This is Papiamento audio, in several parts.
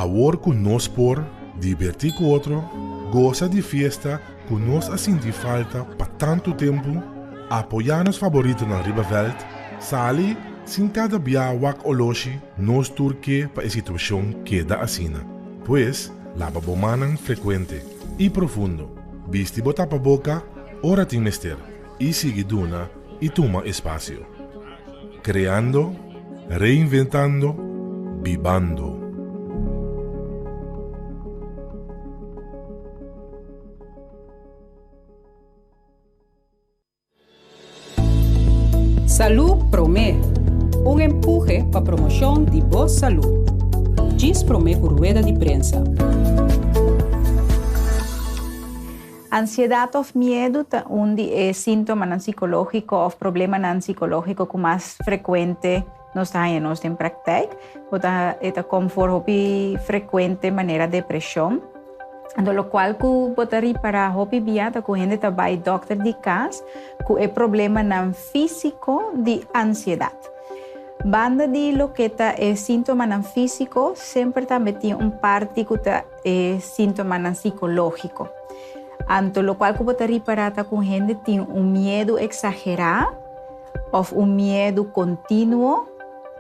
Awor ku nos por dibertí ku otro, gosa di fiesta ku nos a sinti falta pa tantu tempu, apoyá nos faboritonan riba vèlt, sali sin kada bia wak oloshi, nos tur ke pa e situashon keda asina. Pues, laba bo mannan frekuente i profundo, bisti bo tapaboka ora tin mester i sigui duna i tuma espasio. Kreando, reinventando, bibando. Salú Promé, un empuhe pa promoshon di bo salú. Djis promé ku rueda di prensa. Ansiedat òf miedu ta un di e síntomanan sikológiko òf problemanan sikológiko ku mas frekuente nos ta haña nos den praktijk. Bo ta e ta kom for hopi frekuente manera depreshon. Anto lokual ku bo ta ripará hopi bia ta ku hende ta bai dòkter di kas ku e problemanan físiko di ansiedat. Banda di loke ta e síntomanan físiko semper tambe tin un parti ku ta e síntomanan sikológiko. Anto lokual ku bo ta ripará ta ku hende tin un miedu eksagerá òf un miedu kontinuo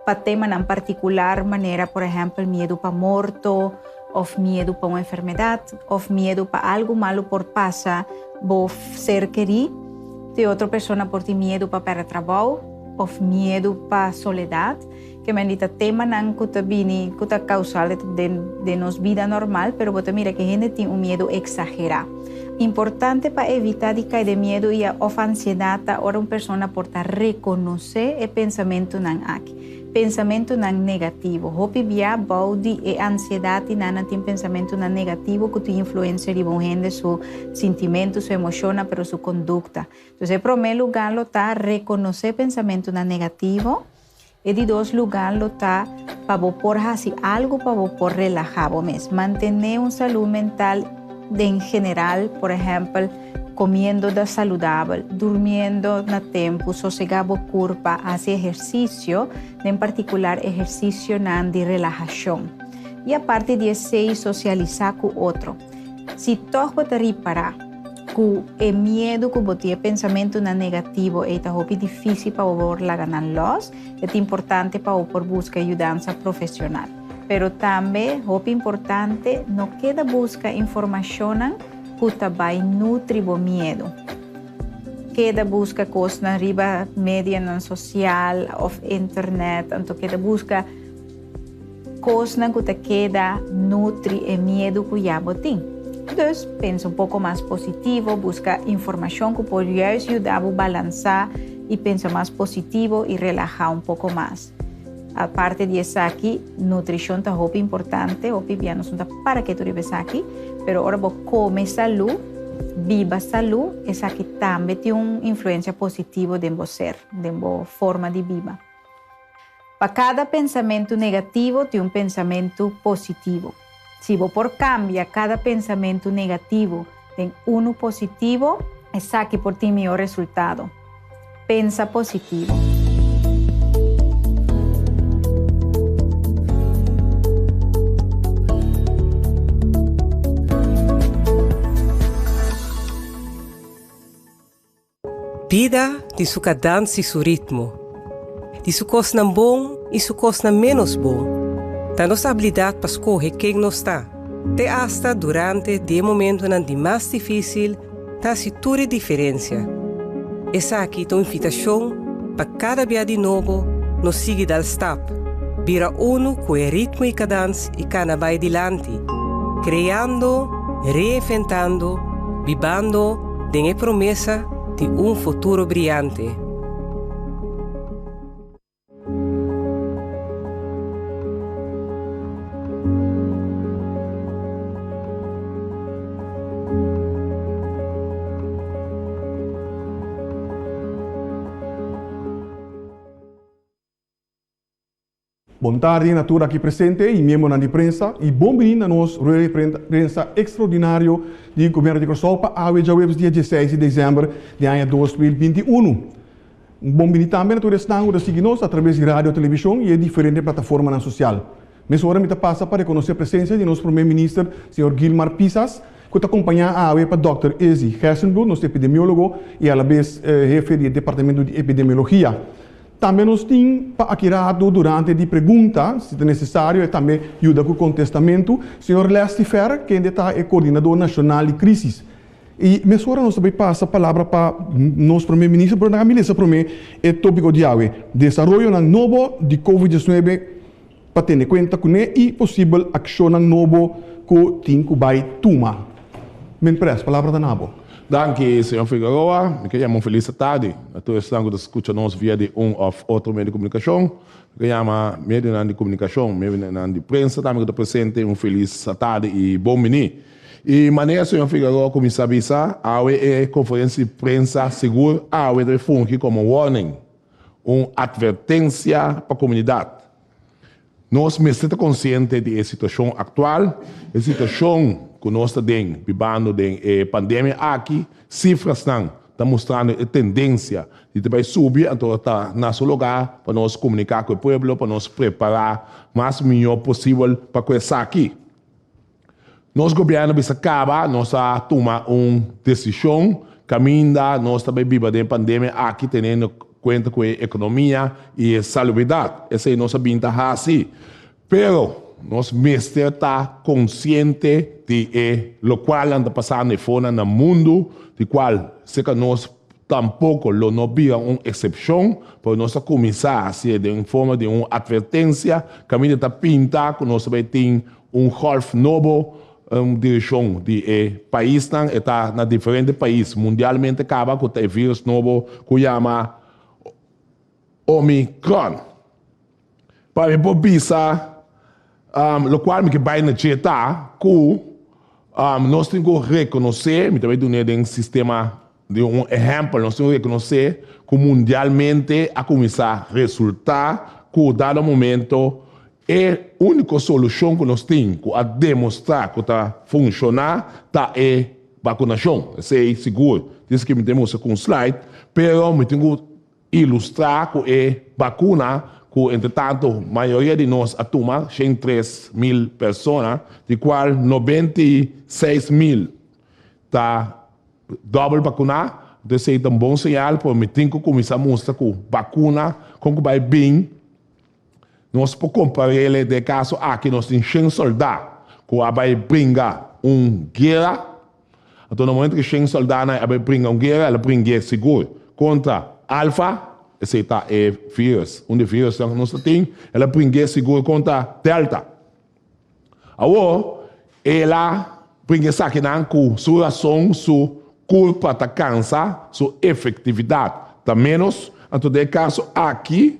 pa temanan partikular manera por ehèmpel miedu pa morto òf miedu pa un enfermedat òf miedu pa algu malu por pasa bo ser kerí. Te otro persona por tin miedu pa pèrdè trabou òf miedu pa soledat. Ke men di ta temanan ku ta bini ku ta kausal den den nos bida normal, pero bo ta mira ke hende tin un miedu eksagerá. Importante pa evitá di kai den miedu i òf ansiedat ta ora un persona por ta rekonosé e pensamentunan aki, pensamentunan negativo. Hopi bia bou di e ansiedat i nan nan tin pensamentunan negativo ku tin influensia riba un hende su sintimentu, su emoshonnan, pero su kondukta. Entonces e promé lugá lo ta rekonosé pensamentunan negativo. E di dos lugá lo ta pa bo por hasi algu pa bo por relahá bo mes. Mantené un salú mental den general, por ehèmpel, komiendo da saludabel, durmiendo na tempu, sosegá bo kurpa, hasi ehersisio, den partikular ehersisionan di relahashon. I aparte di esei sosialisá ku otro. Si tòg bo ta ripará ku e miedu ku bo tin, e pensamentunan negativo ei ta hopi difísil pa bo por laga nan lòs, e ta importante pa bo por buska yudansa profesional. Pero tambe, hopi importante, no keda buska informashonnan ku ta bai nutri bo miedu. Keda buska kosnan riba medianan sosial òf internet, anto keda buska. Kosnan ku ta keda nutri e miedu ku ya bo tin. Dus, pensa un poko mas positivo, buska informashon ku por juist yuda bo balansá i pensa mas positivo i relahá un poko mas. Aparte di esaki, nutrishon ta hopi importante, hopi bia nos no ta para ketu riba esaki, pero ora bo kome salú, biba salú, esaki tambe tin un influensia positivo den bo ser, den bo forma di biba. Pa kada pensamentu negativo tin un pensamentu positivo. Si bo por kambia kada pensamentu negativo den unu positivo, esaki por tin mihó resultado. Pensa positivo. Bida tin su kadans i su ritmo, di su kosnan bon i su kosnan ménos bon. Ta nos abilidat pa skohe ken nos ta, te asta durante di e momentonan di mas difísil ta hasi tur e diferensia. Esaki ta un invitashon pa kada bia di nobo nos sigui dal stap, bira unu ku e ritmo i kadans i kana bai dilanti, kreando, reinventando, bibando, Den e promesa di un futuro briante. Bon tardi na tur aki presente y miembronan di prensa y bon bini na nos rueda di prensa extraordinario di Gobierno di Kòrsou pa awe djaweps dia dieseis di december di aña 2021. Un bon bini tambe na tur esnan ku ta sigui nos atraves di radio, television y e diferente plataformanan social. Mesora mi ta pasa pa rekonosé presensia di nos Promé Minister, señor Gilmar Pisas, ku ta kompañá awe pa dòkter Izzy Gerstenbluth, nos epidemiólogo i alabes hefe di e Departamento di Epidemiologia. Tambe nos tin pa aki ratu durante di pregunta, si ta nesesario, e tambe yuda ku kontestamentu, señor Leslie Fer, kende ta e Koordinador Nashonal di Krísis. I mesora nos ta bai pasa palabra pa nos Prome Minister, pero nan a mi lesa prome e topiko di awe, Desaroyonan nobo di Covid diesnuebe pa tene kuenta kuné i posibel akshonnan nobo ku tin ku bai tuma. Men Pres, palabra ta na bo. Danki, señor Figueroa. Mi ke yama un felis tardi na tur esnan ku ta skucha nos via di un òf otro medio di komunikashon. Mi ke yama medionan di komunikashon, medionan di prensa tambe ku ta presente un felis tardi i bon bini. I manera señor Figueroa kuminsá bisa, awe e konferensia di prensa sigur awe ta fungi komo warning, un atvertensia pa komunidat. Nos mester ta konsiente di e situashon aktual, e situashon ku nos ta den bibando den e pandemia aki, sifrasnan ta mustrando e tendensia di ta bai subi, anto ta na su lugá pa nos komuniká ku e pueblo, pa nos prepará mas mihó posibel pa ku esaki. Nos gobièrnu bisa kaba, nos a tuma un desishon kaminda nos ta bai biba den e pandemia aki teniendo kuenta ku e ekonomia i e salubridat. Esei nos a bin ta hasi. Pero nos mester ta konsiente di e lokualnan ta pasando efonan na mundu, di kual serka nos tampoko lo no bira un eksepshon, pero nos a kuminsá hasié den forma di un atvertensia kaminda ta pinta ku nos ta bai tin Un golf nobo en direccion di e paisnan, e ta na diferente pais mundialmente caba cu ta e virus nobo cu yama Omicron. Pa mi por bisa locual mi ke bay na dje ta cu nos tin cu reconoce, mi ta bay dune den sistema di un ehempel, nos tin cu reconoce cu mundialmente a cuminsa resulta cu dado momento E úniko solushon ku nos tin ku a demostrá ku ta funshoná ta e bakunashon. Esei sigur. Dies ki mi tin mustra ku un slide, pero mi tin ku ilustrá ku e bakuna ku entretantu mayoria di nos a tuma, 103 mil persona, di kual 96 mil ta dòbel bakuná. Entonces esei ta un bon señal, pero mi tin ku kuminsá mustra ku bakuna kon ku bai bin. Nos por kompar'é den e kaso aki nos tin 100 sòldá ku a bai bringa un guera. Anto na momento ku 100 sòldánan a bai bringa un guera, el a bring'é sigur kontra Alfa, esei ta e virus, un di e virusnan ku nos ta tin, el a bring'é sigur kontra Delta. Awor, el a bringa esakinan ku su rason, su kurpa ta kansa, su efektividat ta ménos. Anto den e kaso aki,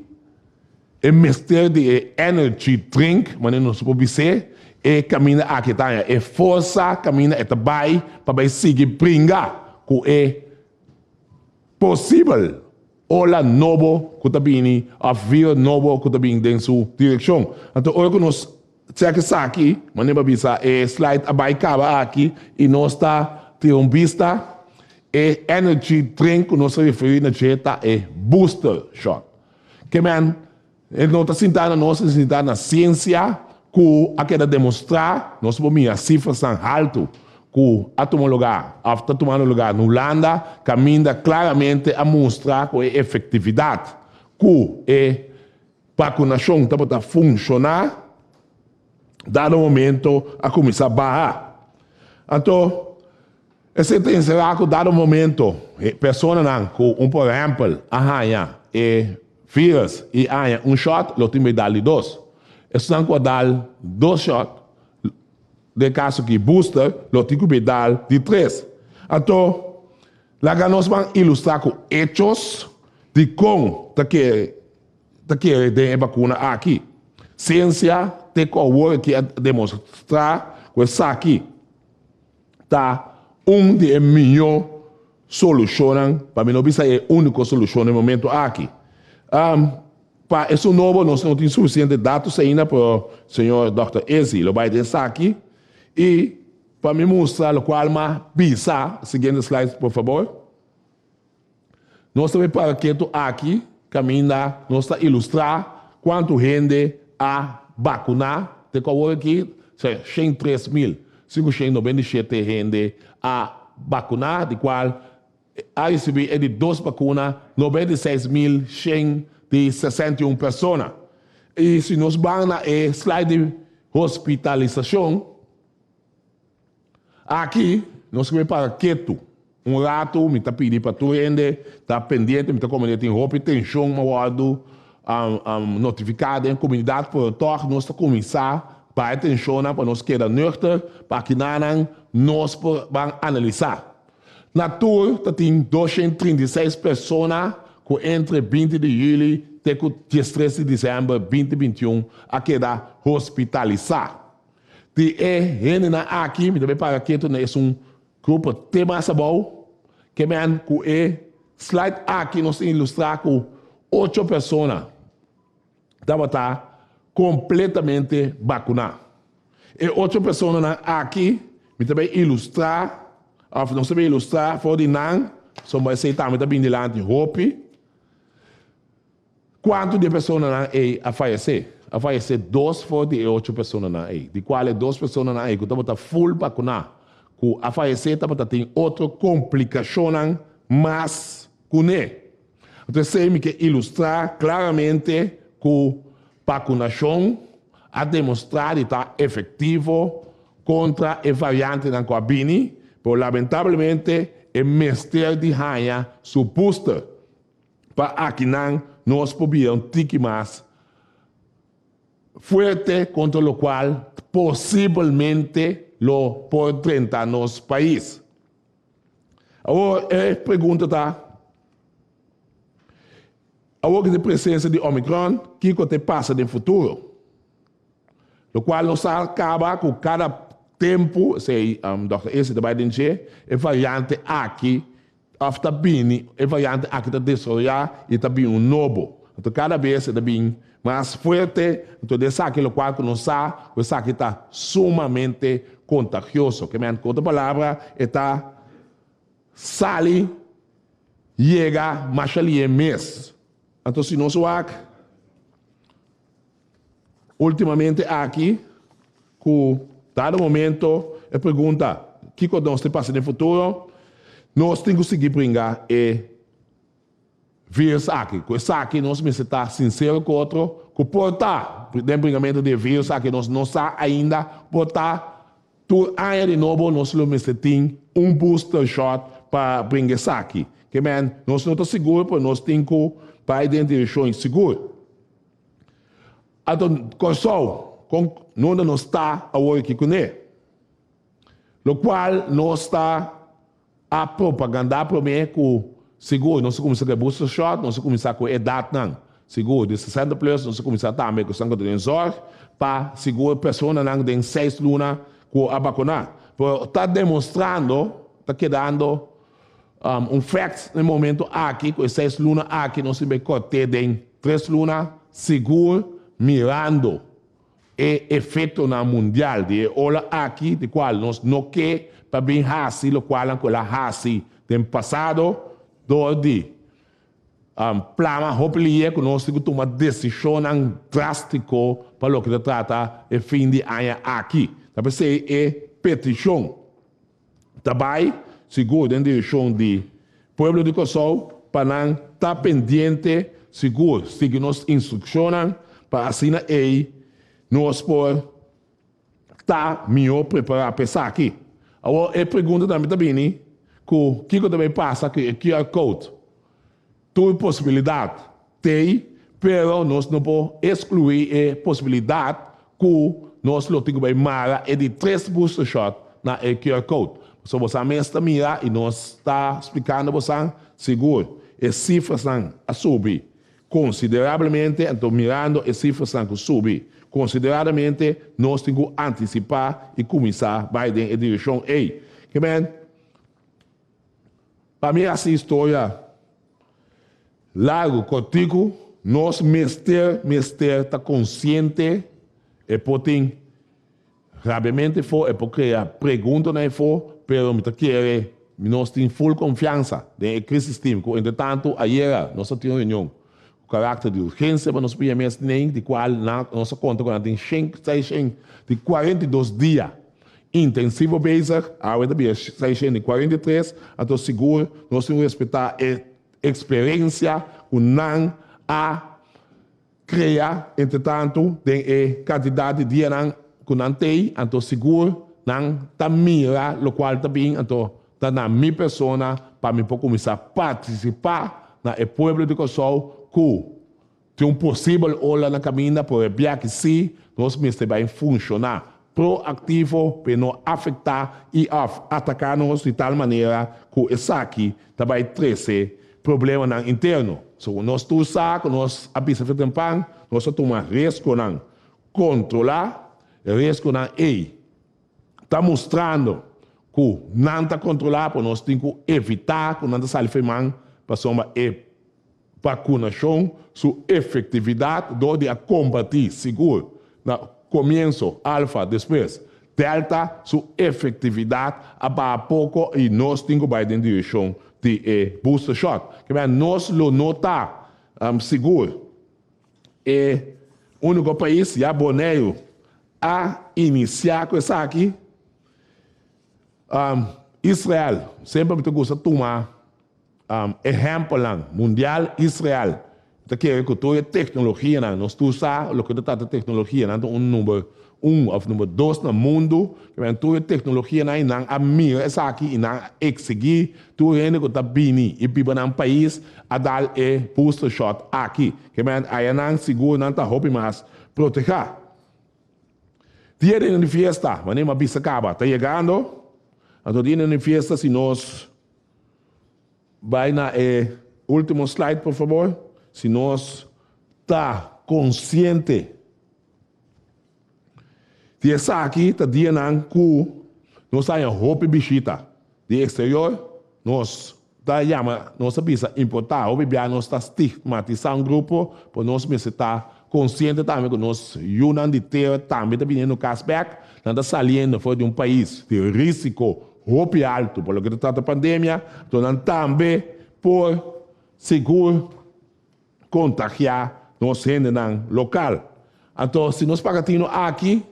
e mester di e energy drink, manera nos por bis'é, e kaminda aki e ta haña e forsa, kaminda e ta bai pa bai sigui bringa ku e posibel ola nobo ku ta bini òf virus nobo ku ta bini den su direkshon. Anto ora ku nos chèk esaki, manera bo a bisa e slide a bai kaba aki i nos ta tira un bista, e energy drink ku nos ta referí na dje ta e booster shot. Ke men, e no ta sintá na nos, e ta sintá na siensia ku a keda demostrá, nos por mira sifrasnan haltu ku a tuma lugá òf ta tumando lugá na Hulanda, kaminda klaramente a mustra ku e efektividat ku e bakunashon tabata funshoná, dado momento a kuminsá baha. Anto, esei ta enserá ku dado momento personanan ku un por ehèmpel a haña e vírùs i a haña un shòt lo tin bai dal di dos. Esnan ku a dal dos shòt, den kaso ki booster, lo tin ku bai dal di tres. Anto, laga nos ban ilustrá ku echos dikon ta kere ta kere den e bakuna aki. Siensia te ku awor aki a demostrá ku esaki ta un di e mihó solushonnan, pa mi no bisa e úniko solushon na e momento aki. Pa esun nobo nos no tin sufisiente datos ainda, pero señor dòkter Izzy lo bai den esaki i pa mi mustra lokual m'a bisa, siguiente slide por fabor. Nos ta bai para ketu aki kaminda nos ta ilustrá kuantu hende a bakuná. Te ku awor aki, 103.597 hende a bakuná, di kual a risibí e di dos bakuna 96.161 persona. I si nos ban na e slide di hospitalisashon, aki nos ke para ketu un ratu. Mi ta pidi pa tur hende ta pendiente, mi ta komprendé tin hopi tenshon a wòrdu notifiká den komunidat, pero tòg nos ta kuminsá baha e tenshonnan pa nos keda nuchter pa akinanan nos por ban analisá. Na tur ta tin 236 persona ku entre 20 di yüli te ku 13 di desèmber 2021 a keda hospitalisá. Di e hendenan aki mi ta bai para ketu na esun grupo te mas abou, ke men ku e slide aki nos ta ilustrá ku ocho persona tabata kompletamente bakuná. E ocho personanan aki mi ta bai ilustrá òf nos ta bai ilustrá for di nan, sombra esei tambe ta bini dilanti hopi. Kuantu di e personanan ei a fayesé? A fayesé dos for di e ocho personanan ei, di kual e dos personanan ei ku tabata ful bakuná ku a fayesé tabata tin otro komplikashonnan mas kuné. Anto esei mi ke ilustrá klaramente ku bakunashon a demostrá di ta efektivo kontra e variantenan ku a bini, pero lamentablemente e mester di haña su booster pa akinan nos por bira un tiki mas fuerte kontra lokual posibelmente lo por drenta nos pais. Awor e pregunta ta, awor ku tin presensia di Omicron, kiko ta pasa den futuro? Lokual nos sa kaba ku kada tempu, esei Dòkter Ese ta bai den dje, e variante aki òf ta bini, e variante aki ta desaroyá i ta bini un nobo. Anto kada bes e ta bin mas fuerte, anto di esaki lokual ku nos sa ku esaki ta sumamente kontagioso. Ke men, ku otro palabra, e ta sali yega masha lié mes. Anto si nos wak ultimamente aki ku dado momento e pregunta kiko nos ta pasa den futuro, nos tin ku sigui bringa e virus aki. Ku esaki nos mester ta sinsero ku otro, ku por ta den bringamentu di e virus aki nos no sa ainda, por ta tur aña di nobo nos lo mester tin un booster shot pa bringa esaki. Ke men, nos no ta sigur pero nos tin ku bai den direkshon sigur. Anto Kòrsou, kon nunda nos ta awor aki kuné? Lokual nos ta a propagandá promé ku sigur nos a kuminsá ku e booster shot, nos a kuminsá ku e edatnan sigur di 60 plus, nos a kuminsá tambe ku esnan ku ta den zòrg pa sigur personanan den seis luna ku a bakuná. Pero ta demostrando, ta kedando un fact na e momento aki ku e seis luna aki nos tin bai kòrt'é den tres luna sigur mirando e efektonan mundial di e ola aki di kual nos no ke pa bin hasi lokualnan ku el a hasi den pasado dor di plama hopi liye ku nos tin ku tuma desishonnan drástiko pa loke ta trata e fin di aña aki. Ta p'esei e petishon ta bai sigur den direkshon di pueblo di Kòrsou pa nan ta pendiente sigur sigui nos instrukshonnan pa asina ei nos por ta mihó prepará pa esaki. Awor e pregunta tambe ta bini ku kiko ta bai pasa ku e QR code. Tur posibilidat t'ei, pero nos no por eskluí e posibilidat ku nos lo tin ku bai mara e di tres booster shot na e QR code. Pasobra bosan mes ta mira i nos ta splikando bosan, sigur e sifrasnan a subi konsiderablemente, anto mirando e sifrasnan ku subi konsideradamente nos tin ku antisipá i kuminsá bai den e direkshon ei. Ke men? Pa mi hasi historia largu kortiku, nos mester mester ta konsiente e por tin rabiamente efo, e por krea preguntanan efo, pero mi ta kere nos tin full konfiansa den e crisis team ku entretantu ayera nos a tin un reunion. karakter di urgensia pa nos pia mes nen di kual nan nos a konta ku nan tin shen seishen di 42 dia intensivo bezig, awe ta bira 643, anto sigur nos tin ku respetá e eksperensia ku nan a krea entretantu den e kantidat di dianan ku nan tei, anto sigur nan ta mira lokual ta bin, anto ta na mi persona pa mi por kuminsá partisipá na e pueblo di Kòrsou ku tin un posibel ola na kaminda, por e biaha si nos mester bai funshoná proaktivo pa e no afektá i òf ataká nos di tal manera ku esaki ta bai trese problemanan interno. Segun nos tur sa ku nos a bisa fe tempan, nos a tuma riesgonan kontrolá, e riesgonan ei ta mustrando ku nan ta kontrolá, pero nos tin ku evitá ku nan ta sali fe man pasobra e vakunashon su efektividat dor di a kombatí sigur na komienso alfa despues delta su efektividat a baha poko i nos tin ku bai den direkshon di e booster shot. Ke manera nos lo no ta sigur e úniko pais ya Boneiru a inisiá ku esaki. Israel semper mi ta gusta tuma Ehèmpelnan mundial, Israel ta kere ku tur e teknologianan, nos tur sa loke ta trata teknologia, nan ta un number un òf number dos na mundu, kimen tur e teknologianan i nan a mira esaki i nan a eksigí tur hende ku ta bini i biba nan pais a dal e booster shot aki, kimen ayanan sigur nan ta hopi mas protehá. Dia di fiesta, manera mi a bisa kaba, ta yegando, anto dia di fiesta si nos. Bai na e ultimo slide por fabor. Si nos ta konsiente di esaki ta dianan ku nos ta haña hopi bishita di eksterior, nos ta yama, nos ta bisa importá, hopi bia nos ta stigmatisá un grupo, pero nos mester ta konsiente tambe ku nos yunan di tera tambe ta biniendo kas bèk, nan ta saliendo for di un pais di risiko hopi altu pa loke ta trata pandemia, anto nan tambe por sigur kontagiá nos hendenan lokal. Anto si nos paga tino aki,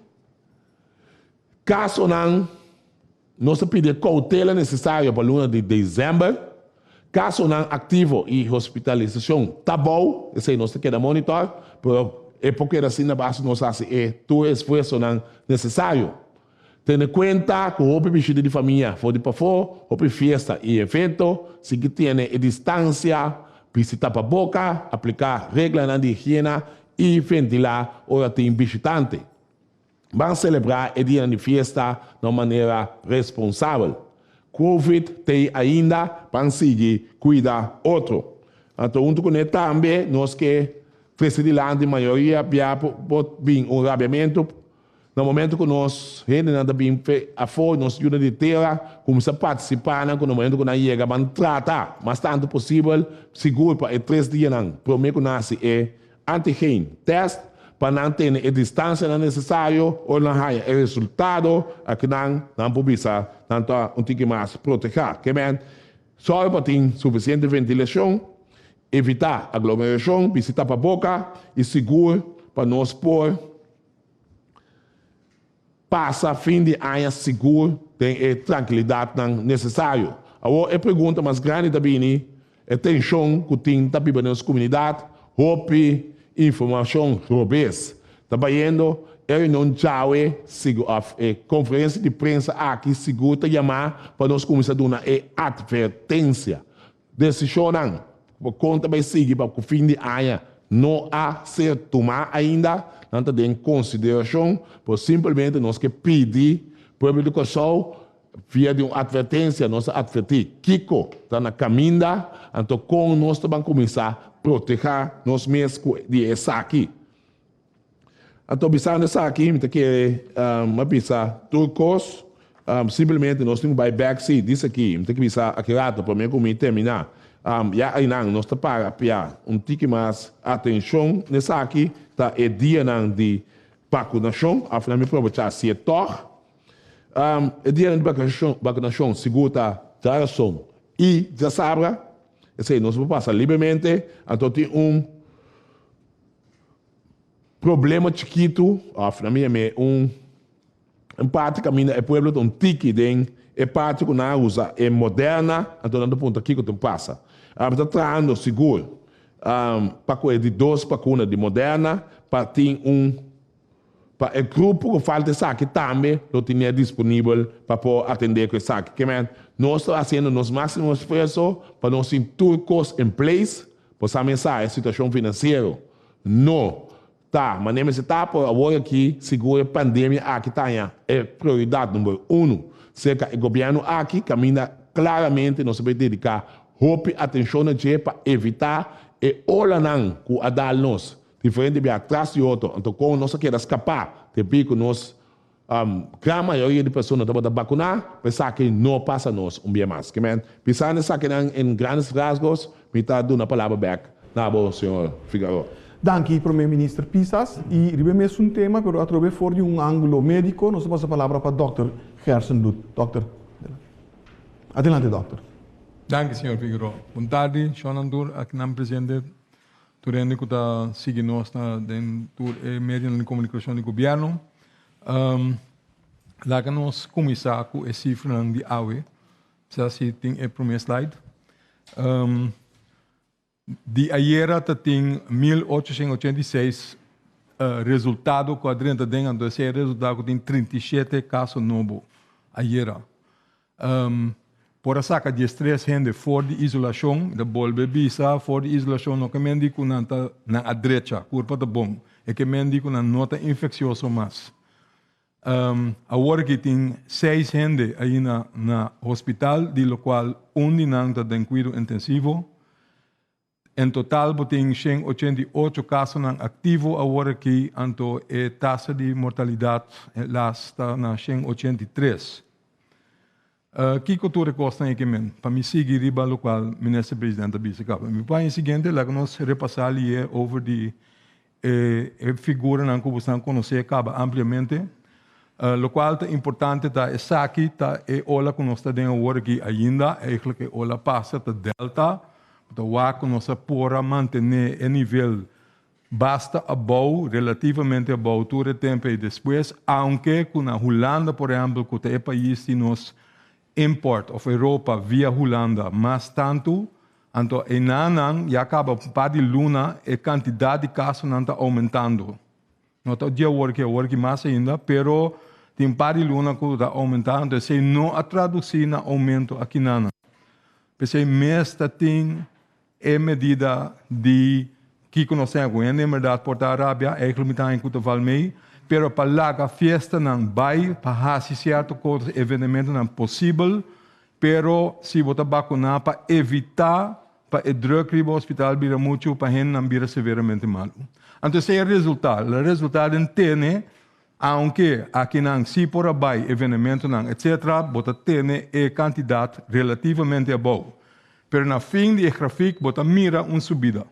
kasonan nos ta pidi e koutela nesesario pa luna di desèmber, kasonan aktivo i hospitalisashon ta bou, esei nos ta keda monitor, pero e por keda asina basta nos hasi e tur esfuersonan nesesario. Tene kuenta ku hopi bishita di famia for di pafó, hopi fiesta i evento, sigui tene e distansia, bisti tapaboka, apliká reglanan di higiena i ventilá ora tin bishitante. Ban selebrá e dianan di fiesta na un manera responsabel. Covid t'ei ainda, ban sigui kuida otro. Anto huntu kuné tambe nos ke trese dilanti mayoria bia por bin un rabiamentu. Na momento ku nos hendenan ta bin fe afó, nos yunan di tera kuminsá partisipá nan ku na momento ku nan yega ban trata mas tantu posibel sigur pa e tres dianan promé ku nan hasi e antigen tèst pa nan tene e distansianan nesesario ora nan haña e resultado akinan nan por bisa nan ta un tiki mas protehá. Ke men sòru pa tin sufisiente ventilashon, evitá aglomerashon, bisti tapaboka i sigur pa nos por. Pasa fin di aña sigur den e trankilidatnan nesesario. Awor e pregunta mas grandi ta bini, e tenshon ku tin ta biba den nos komunidat, hopi informashon robes ta bayendo, e reunion djawe sigur òf e konferensia di prensa aki sigur ta yamá pa nos kuminsá duna e atvertensia. Desishonnan ku kon ta bai sigui pa ku fin di aña no a ser tumá ainda, nan ta den konsiderashon, pero simpelmente nos ke pidi pueblo di Kòrsou via di un atvertensia, nos a atvertí kiko ta na kaminda, anto kon nos ta ban kuminsá protehá nos mes ku di esaki. Anto bisando esaki mi ta kere a bisa tur kos, simplemente nos tin ku bai bek si dis aki, mi ta ke bisa aki rato prome ku mi termina, ya einan nos ta para pia un tiki mas atenshon n'esaki ta e dianan di bakunashon, al final mi probecha si e tog, e dianan di bakunashon sigur ta djarason i djasabra, esei nos por pasa libremente, anto tin un. problema chikitu, òf na mi yam'é un un parti kaminda e pueblo ta un tiki den e parti ku nan a usa e Moderna, anto nan ta puntra kiko tin pasa. Mi ta trahando sigur pa ku e di dos bakuna di Moderna pa tin un pa e grupo ku falta esaki tambe lo tine disponibel pa por atendé ku esaki. Ke men, nos ta hasiendo nos máksimo esfuerso pa nos tin tur kos in place, por sa men sa e situashon finansiero no ta manera mester ta, por awor aki sigur e pandemia aki ta haña e prioridat number uno serka e gobièrnu aki, kaminda klaramente nos ta bay dediká hopi atenshon na dje pa evitá e olanan ku a dal nos diferente bia tras di otro, anto kon nos a keda skapá debí ku nos gran mayoria di persona tabata bakuná, pa esaki no pasa nos un bia mas. Ke men, pisando esakinan en grandes rasgos, mi ta duna palabra bèk na bo, señor Figueroa. Danki, Prome Minister Pisas. I riba e mesun tema, pero atrobe for di un ángulo médiko, nos ta pasa palabra pa dòkter Gerson Doet. Dòkter, adelante dòkter. Danki, señor Figueroa. Bon tardi, shonnan tur akinan presente. Tur hende ku ta sigui nos na den tur e medionan di komunikashon di gobièrnu. Laga nos kuminsá ku e sifranan di awe. Sa si tin e promé slide. Di ayera ta tin 1886 resultado ku a drenta den, anto esei e resultado ku tin 37 kaso nobo ayera. Por a saka diestres hende for di isolashon, mi ta bolbe bisa for di isolashon no ke men di ku nan ta nan a drecha, kurpa ta bon, e ke men di ku nan no ta infeksioso mas. Awor aki tin seis hende ainda na hospital di lokual un di nan ta den kuido intensivo. En total bo tin 188 kasonan aktivo awor aki, anto e tasa di mortalidat helaas ta na 183. Kiko tur e kosnan aki men? Pa mi sigui riba lokual Minister President a bisa kaba. Mi paña siguiente laga nos repasá lié over di e figuranan ku bosnan konosé kaba ampliamente. Lokual ta importante ta esaki ta e ola ku nos ta den awor aki ainda, eigenlijk e ola pasa ta delta, bo ta wak ku nos a por a mantené e nivel basta abou, relativamente abou tur e tempu ei despues, aunke ku na Hulanda por ehèmpel ku ta e pais di nos import of Europa via Hulanda mas tantu, anto einanan ya kaba un par di luna e kantidat di kasonan ta oumentando. No ta di awor ki awor ki mas ainda, pero tin un par di luna ku ta oumentá, anto esei no a tradusí na oumento akinanan. P'esei mes ta tin e medida di kiko nos ten ku hende en bèrdat por ta rabia, eigentlik mi ta haña ku ta val mei, pero pa laga fiestanan bai, pa hasi sierto kos, evenementonan posibel, pero si bo ta bakuná pa evitá pa e druk riba hospital bira muchu pa hendenan bira severamente malu. Anto esei a resultá, el a resultá den tene, aunke akinan si por a bai evenementonan etcetera, bo ta tene e kantidat relativamente abou. Pero na fin di e grafik bo ta mira un subida.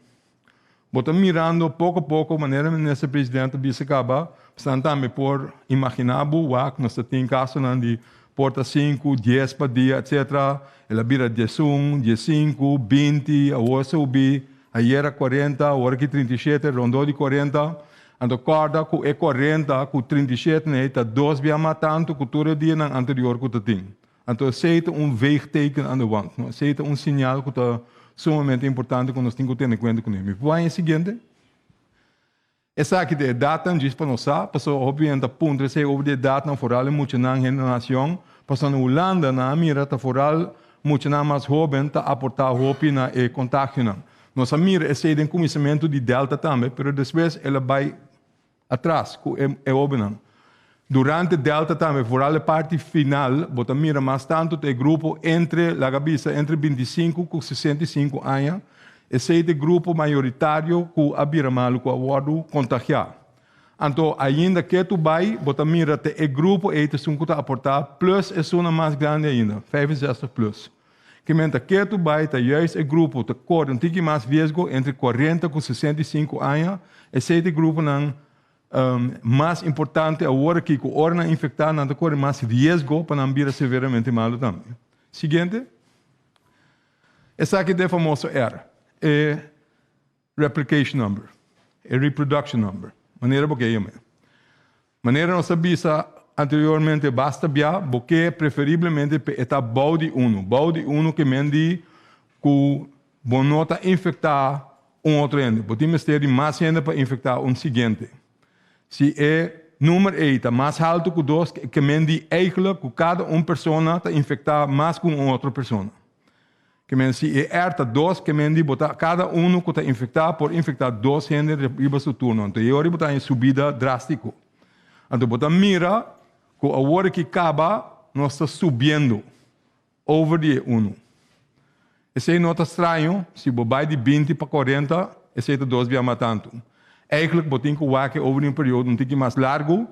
Bo ta mirando poko poko manera Minister President a bisa kaba, esnan tambe por imaginá bo wak nos ta tin kasonan di por ta sinku, dies pa dia etcetera, el a bira 11, 15, 20, awor a subi, ayera 40, awor aki 37, rondó di 40. Anto kòrda ku e 40 ku 37 ei ta dos bia mas tantu ku tur e dianan anterior ku ta tin. Anto esei ta un veegteken aan de wand, no? Esei ta un señal ku ta sumamente importante ku nos tin ku tene kuenta kuné. Mi por bai e siguiente? Esaki ta e edatnan djis pa nos sa, pasobra hopi hende ta puntra esei over di edatnan, foral e muchanan hende na nacion, pasobra na Hulanda nan a mira ta foral muchanan mas hoben ta aportá hopi na e kontagionan. Nos a mira esei den kuminsamentu di Delta tambe, pero despues el a bai Atras ku e hobennan. Durante Delta tambe, foral e parti final, bo ta mira mas tantu ta e grupo entre, laga bisa, entre 25 ku 65 aña. Esei ta e grupo mayoritario ku a bira malu, ku a wòrdu kontagiá. Anto, ainda ketu bai, bo ta mira ta e grupo ei ta esun ku ta aportá, plus esunnan mas grandi ainda, 65 plus. Ke men ta ketu bai ta juist e grupo ta kore un tiki mas riesgo entre 40 ku 65 aña. Esei ta e gruponan mas importante awor aki ku ora nan infektá nan ta kore mas riesgo pa nan bira severamente malu tambe. Siguiente. Esaki ta e famoso R, e replication number, e reproduction number. Manera bo ke yam'é. Manera nos a bisa anteriormente basta bia, bo ke preferiblemente p'e ta bou di unu. Bou di unu ke men di ku bo no ta infektá un otro hende. Bo tin mester di mas hende pa infektá un siguiente. Si e numer ei ta mas haltu ku dos, ke men di eigelijk ku kada un persona ta infektá mas ku un otro persona. Ke men si e R ta dos, ke men di bo ta kada unu ku ta infektá por infektá dos hende riba su turno. Anto e ora bo ta haña subida drástiko. Anto bo ta mira ku awor aki kaba nos ta subiendo over di e unu. Esei no ta straño, si bo bai di 20 pa 40, esei ta dos bia mas tantu. Eigenlijk bo tin ku wak e over di un periodo un tiki mas largu,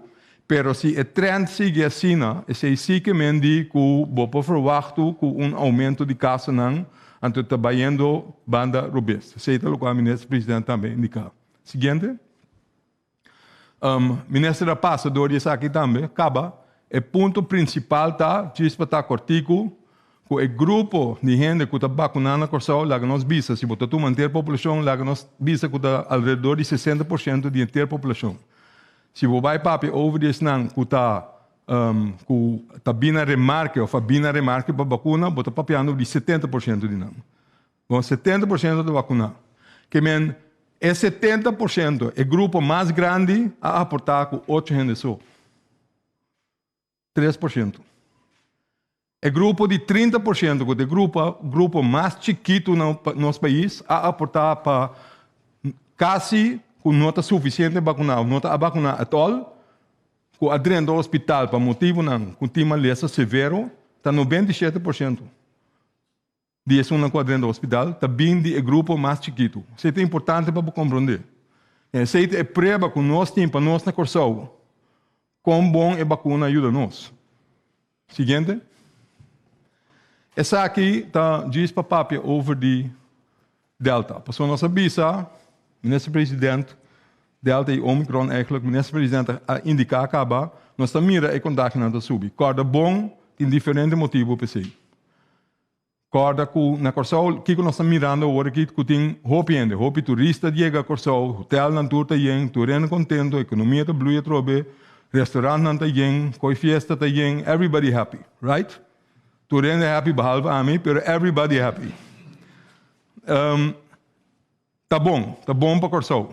pero si e trend sigui asina, esei sí ke men di ku bo por verwachtu ku un oumento di kasonan anto ta bayendo banda robes. Esei ta lokual Minister President tambe indiká. Siguiente. Minister a pasa dor di esaki tambe. Kaba, e punto prinsipal ta, djis pa ta kòrtiku, ku e grupo di hende ku ta bakuná na Kòrsou, laga nos bisa, si bo ta tuma henter populashon, laga nos bisa ku ta alrededor di 60% di henter populashon. Si bo bai papia over di esnan ku ta ku ta bini na remarke òf a bini na remarke pa bakuna, bo ta papiando di 70% di nan. Bon, 70% ta vakuná. Ke men, e 70%, e grupo mas grandi, a aportá ku ocho hende so. 3%. E grupo di 30%, ku ta e grupo, grupo mas chikitu na nos pais, a aportá pa kasi ku no ta sufisiente bakuná òf no ta a bakuná at all, ku a drenta hospital pa motibunan ku tin malesa severo, ta 97%. Di esunnan ku a drenta hospital ta bin di e grupo mas chikitu. Esei ta importante pa bo komprondé. Esei ta e prueba ku nos tin pa nos na Kòrsou kon bon e bakuna a yuda nos. Siguiente. Esaki ta djis pa papia over di Delta. Pasobra nos a bisa Minister President Delta i Omicron eigenlijk Minister President a indiká kaba nos ta mira e kontagionan ta subi. Kòrda bon tin diferente motibu p'esei. Kòrda ku na Kòrsou kiko nos ta mirando awor aki ku tin hopi hende, hopi turista yega Kòrsou, hotèlnan tur ta yen, tur hende kontentu, ekonomia ta blui atrobe, restorantnan ta yen, koi fiesta ta yen, everybody happy, right? Tur hende happy behalve ami, pero everybody happy. Ta bon, ta bon pa Kòrsou.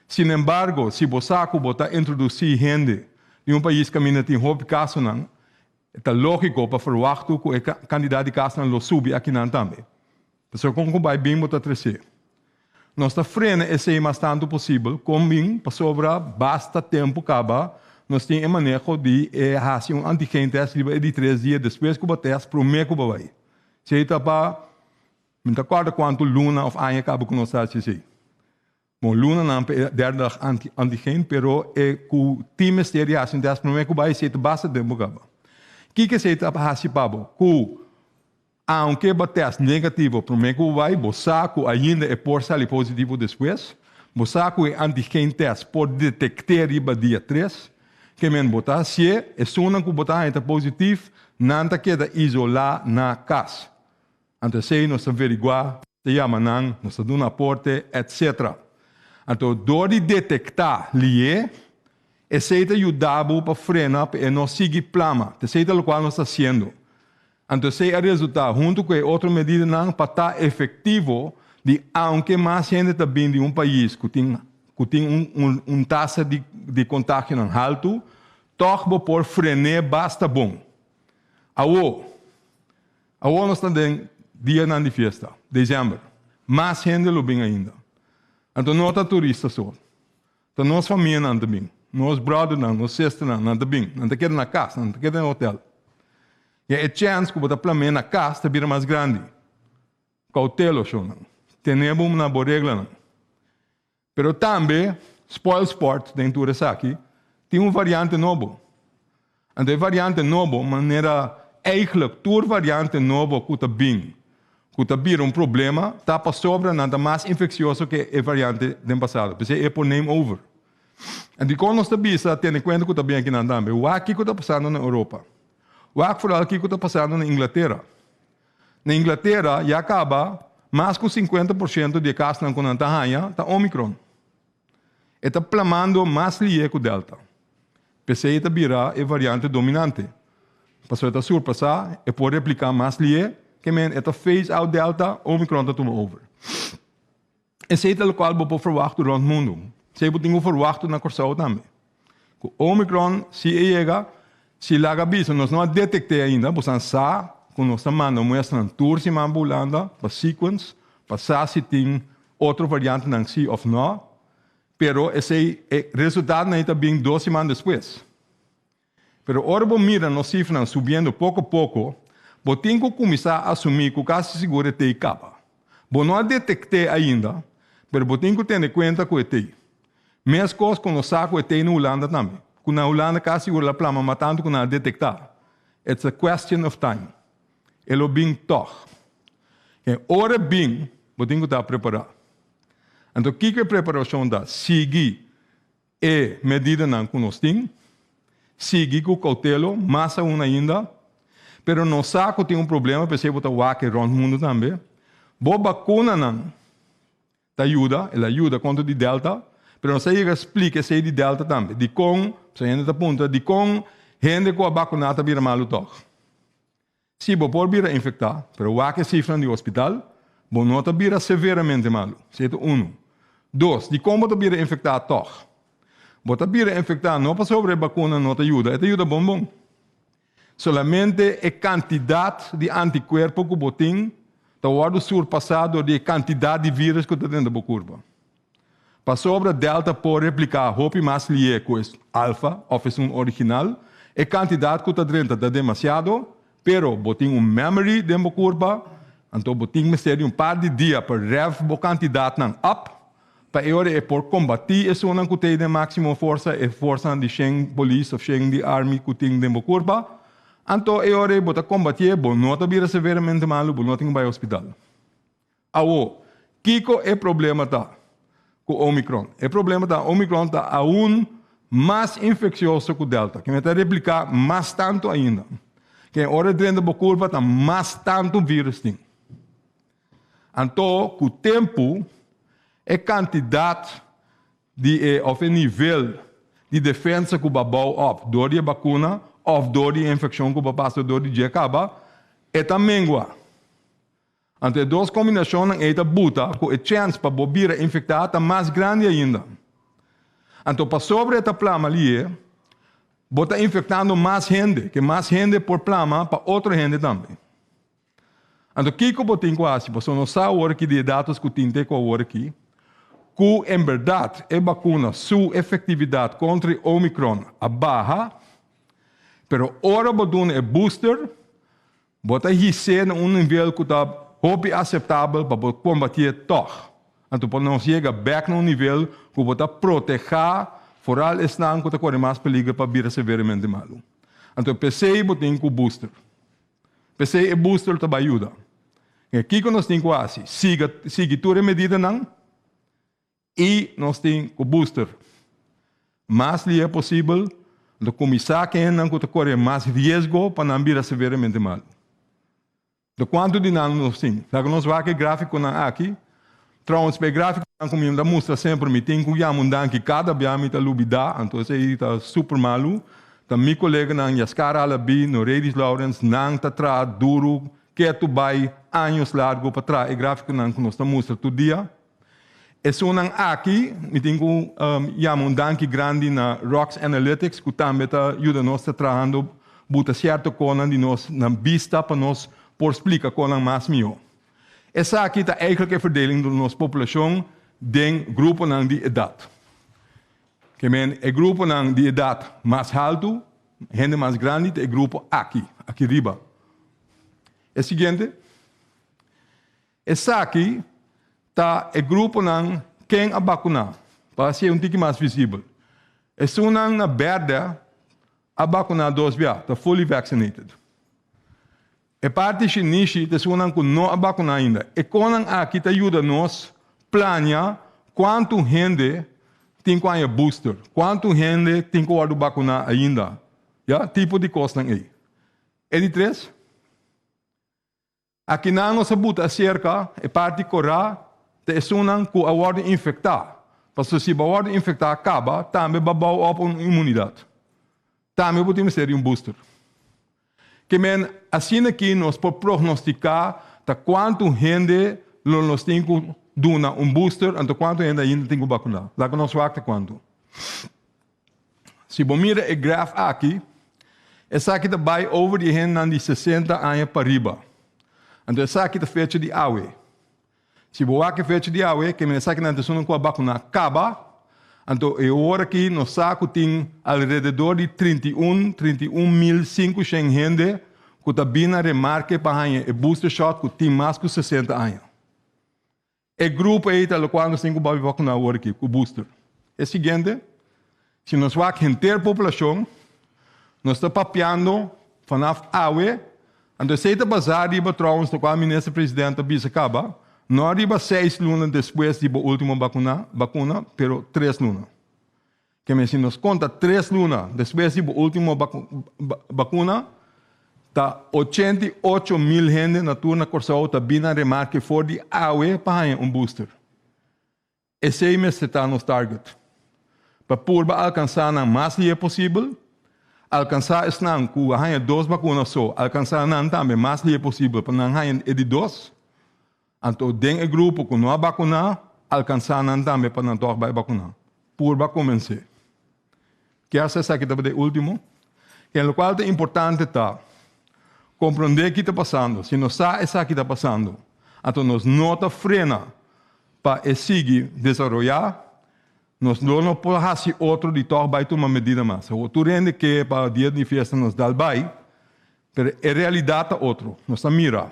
Sinembargo, si bo sa ku bo ta introdusí hende di un pais kaminda tin hopi kasonan, ta lógiko pa ferwachtu ku e kantidat di kasonan lo subi akinan tambe. Pasobra kon ku bai bin bo ta tresé. Nos ta frena esei mas tantu posibel kon bin pasobra basta tempu kaba nos tin e maneho di e hasi un antigen tèst riba e di tres dia despues ku bo tèst promé ku bo bai. Esei ta pa Mi ta kòrda kuantu luna òf aña kaba ku nos ta hasi esei. Bon, lunanan pa e derde dag anti antigen, pero e ku tin mester di hasi un tèst promé ku bai esei ta basta tempu kaba. Kiko esei ta hasi pa bo? Ku aunke bo tèst negativo promé ku bo bai, bo sa ku ainda e por sali positivo despues. Bo sa ku e antigen tèst por detekt'é riba dia tres. Ke men bo ta hasié, esunnan ku bo ta haña ta positif, nan ta keda isolá na kas. Anto esei nos ta veriguá, ta yama nan, nos ta duna aporte, etc. Anto dor di detektá lié, esei ta yuda bo pa frena pa e no sigui plama. Ta esei ta lokual nos ta hasiendo. Anto esei a resultá huntu ku e otro medidanan pa ta efektivo di aunke mas hende ta bin di un pais ku tin ku tin un un un tasa di di kontagionan haltu, tòg bo por fren'é basta bon. Awo. Awor nos ta den dianan di fiesta, december. Mas hende lo bin ainda. Anto no ta turista so. Ta nos famianan ta bin. Nos brothernan, nos sisternan, nan ta bin. Nan ta keda na kas, nan ta keda den hotel. Ya e chèns ku bo ta plam'é na kas ta bira mas grandi. Koutelo, shownan. Tene bo na bo reglanan. Pero tambe, spoil sport den tur esaki, tin un variante nobo. Anto e variante nobo, manera eigenlijk tur variante nobo ku ta bin, ku ta bira un problema, ta pasobra nan ta mas infeksioso ke e variante den pasado. P'esei e por neem over. En dikon nos ta bisa tene kuenta ku ta bin akinan tambe? Wak kiko ta pasando na Europa. Wak foral kiko ta pasando na Inglatera. Na Inglatera ya kaba mas ku 50% di e kasnan ku nan ta haña ta Omicron. E ta plamando mas lihé ku Delta. P'esei e ta bira e variante dominante. Pasobra e ta surpasá, e por repliká mas lihé, ke men e ta phase out Delta, Omicron ta tuma over. Esei ta lokual bo por ferwachtu rònt mundu. Esei bo tin ku ferwachtu na Kòrsou tambe. Ku Omicron, si e yega, si laga bisa nos no a detekt'é ainda, bosan sa ku nos ta manda muestranan tur siman pa Hulanda pa sequence, pa sa si tin otro variantenan si òf nò. Pero esei, e resultadonan ei ta bin dos siman despues. Pero ora bo mira nos sifranan subiendo poko poko, bo tin ku kuminsá asumí ku kasi sigur e tei kaba. Bo no a detekt'é ainda, pero bo tin ku tene kuenta ku e tei. Meskos ku nos sa ku e tei na Hulanda tambe, ku na Hulanda kasi sigur el a plama mas tantu ku nan a detektá. It's a question of time. E lo bin tòg. E ora e bin, bo tin ku ta prepará. Anto kiko e preparashon ta? Sigui E medidanan ku nos tin, sigui ku koutelo, mas aun ainda, pero nos sa ku tin un problema, p'esei bo ta wak e rònt mundu tambe. Bo bakunanan ta yuda, el a yuda kontra di Delta, pero nos a yega splika esei di Delta tambe. Dikon, pasobra hende ta puntra, dikon hende ku a bakuná ta bira malu tòg? Sí, bo por bira infektá, pero wak e sifranan di hospital, bo no ta bira severamente malu. Esei ta unu. Dos, dikon bo ta bira infektá tòg? Bo ta bira infektá no pasobra e bakuna no ta yuda, e ta yuda bon bon. Solamente e kantidat di antikuerpo ku bo tin ta wòrdu surpasá dor di e kantidat di vírus ku ta drenta bo kurpa. Pasobra Delta por repliká hopi mas lié ku e Alfa òf esun original, e kantidat ku ta drenta ta demasiado, pero bo tin un memory den bo kurpa, anto bo tin mester di un par di dia pa rev bo kantidatnan up, pa e ora e por kombatí esunnan ku t'ei den máksimo forsa, e forsanan di shen polis òf shen di army ku tin den bo kurpa, anto e ora ei bo ta kombatié, bo no ta bira severamente malu, bo no tin ku bai hospital. Awo, kiko e problema ta ku Omicron? E problema ta Omicron ta aun mas infeksioso ku Delta, ke ta repliká mas tantu ainda. Ke ora e drenta bo kurpa ta mas tantu virus tin. Anto ku tempu e kantidat di e òf e nivel di defensa ku bo a bou òp dor di e bakuna òf dor di e infekshon ku bo a pasa dor di dje kaba, e ta mengua. Anto e dos kombinashonnan ei ta buta ku e chèns pa bo bira infektá ta mas grandi ainda. Anto pasobra e ta plama lié, bo ta infektando mas hende, ke mas hende por plama pa otro hende tambe. Anto kiko bo tin ku hasi? Pasobra nos sa awor aki di e datos ku tin te ku awor aki, ku en bèrdat e bakuna su efektividat kontra e Omicron a baha, pero ora bo duna e booster, Bo ta his'é na un nivel ku ta hopi aseptabel pa bo kombatié tòg. Anto pa nos yega bèk na un nivel ku bo ta protehá foral esnan ku ta kore mas peliger pa bira severamente malu. Anto p'esei bo tin ku booster. P'esei e booster ta bai yuda. Kiko nos tin ku hasi? Siga sigui tur e medidanan. I nos tin ku booster mas lihe posibel, anto kuminsá ku hendenan ku ta kore mas riesgo pa nan bira severamente malu. Anto kuantu di nan nos tin? Laga nos wak e grafikonan aki. Trouwens, pa e grafikonan ku mi ta mustra semper mi tin ku yama un danki kada bia mi ta lubidá, anto esei ta super malu. Ta mi koleganan Yaskar Alabi, Noredis Lourens, nan ta traha duru ketu bai años largu pa traha e grafikonan ku nos ta mustra tur dia. Esunnan aki mi tin ku yama un danki grandi na Rocks Analytics ku tambe ta yuda nos ta trahando buta sierto konan di nos na bista pa nos por splika konan mas mihó. Esaki ta eigenlijk e verdeling di nos populashon den gruponan di edat. Ke men e gruponan di edat mas haltu, hende mas grandi ta e grupo aki, aki riba. E siguiente. Esaki ta e gruponan ken a bakuná, pa hasié un tiki mas visibel. Esunnan na bèrdè a bakuná dos bia, ta fully vaccinated. E parti shinishi ta esunnan ku no a bakuná ainda. E konan aki ta yuda nos plania kuantu hende tin ku haña booster, kuantu hende tin ku wòrdu bakuná ainda, ya, tipo di kosnan ei. E di tres. Akinan nos a buta aserka e parti korá ta esunnan ku a wòrdu infektá. Pasobra si bo a wòrdu infektá kaba, tambe bo a bou òp un imunidat. Tambe bo tin mester di un booster. Ke men, asina aki nos por prognostiká ta kuantu hende lo nos tin ku duna un booster anto kuantu hende ainda tin ku bakuná. Laga nos wak ta kuantu. Si bo mira e graf aki, esaki ta bai over di e hendenan di 60 aña pariba. Anto esaki ta fecha di awe. Si bo wak e fecha di awe, ke men esakinan ta esunnan ku a bakuná kaba, anto e ora aki nos sa ku tin alrededor di 31, 31,500 hende ku ta bin na remarke pa haña e booster shot ku tin mas ku 60 aña. E grupo ei ta lokual nos tin ku bai bakuná awor aki ku booster. E siguiente, si nos wak henter populashon, nos ta papiando vanaf awe. Anto esei ta basá riba trouwens lokual Minister President a bisa kaba, no riba seis luna despues di bo ultimo bakuna, bakuna, pero tres luna. Ke si nos konta tres luna despues di bo ultimo bakuna, ta 88.000 hende na tur na Kòrsou ta bin na remarke for di awe pa haña un booster. Esei mester ta nos target. Pa purba alkansá nan mas lihé posibel, alkansá esnan ku a haña dos bakuna so, alkansá nan tambe mas lihé posibel pa nan haña e di dos. Anto den e grupo ku no a bakuná, alkansá nan tambe pa nan tòg bai bakuná. Purba komens'é. Kias esaki tabata e último. Ken lokual ta importante ta komprondé ki ta pasando. Si nos sa esaki ta pasando, anto nos no ta frena pa e sigui desaroyá, nos lo no por hasi otro di tòg bai tuma medida mas. Awor tur hende ke pa dia di fiesta nos dal bai, pero e realidat ta otro. Nos ta mira.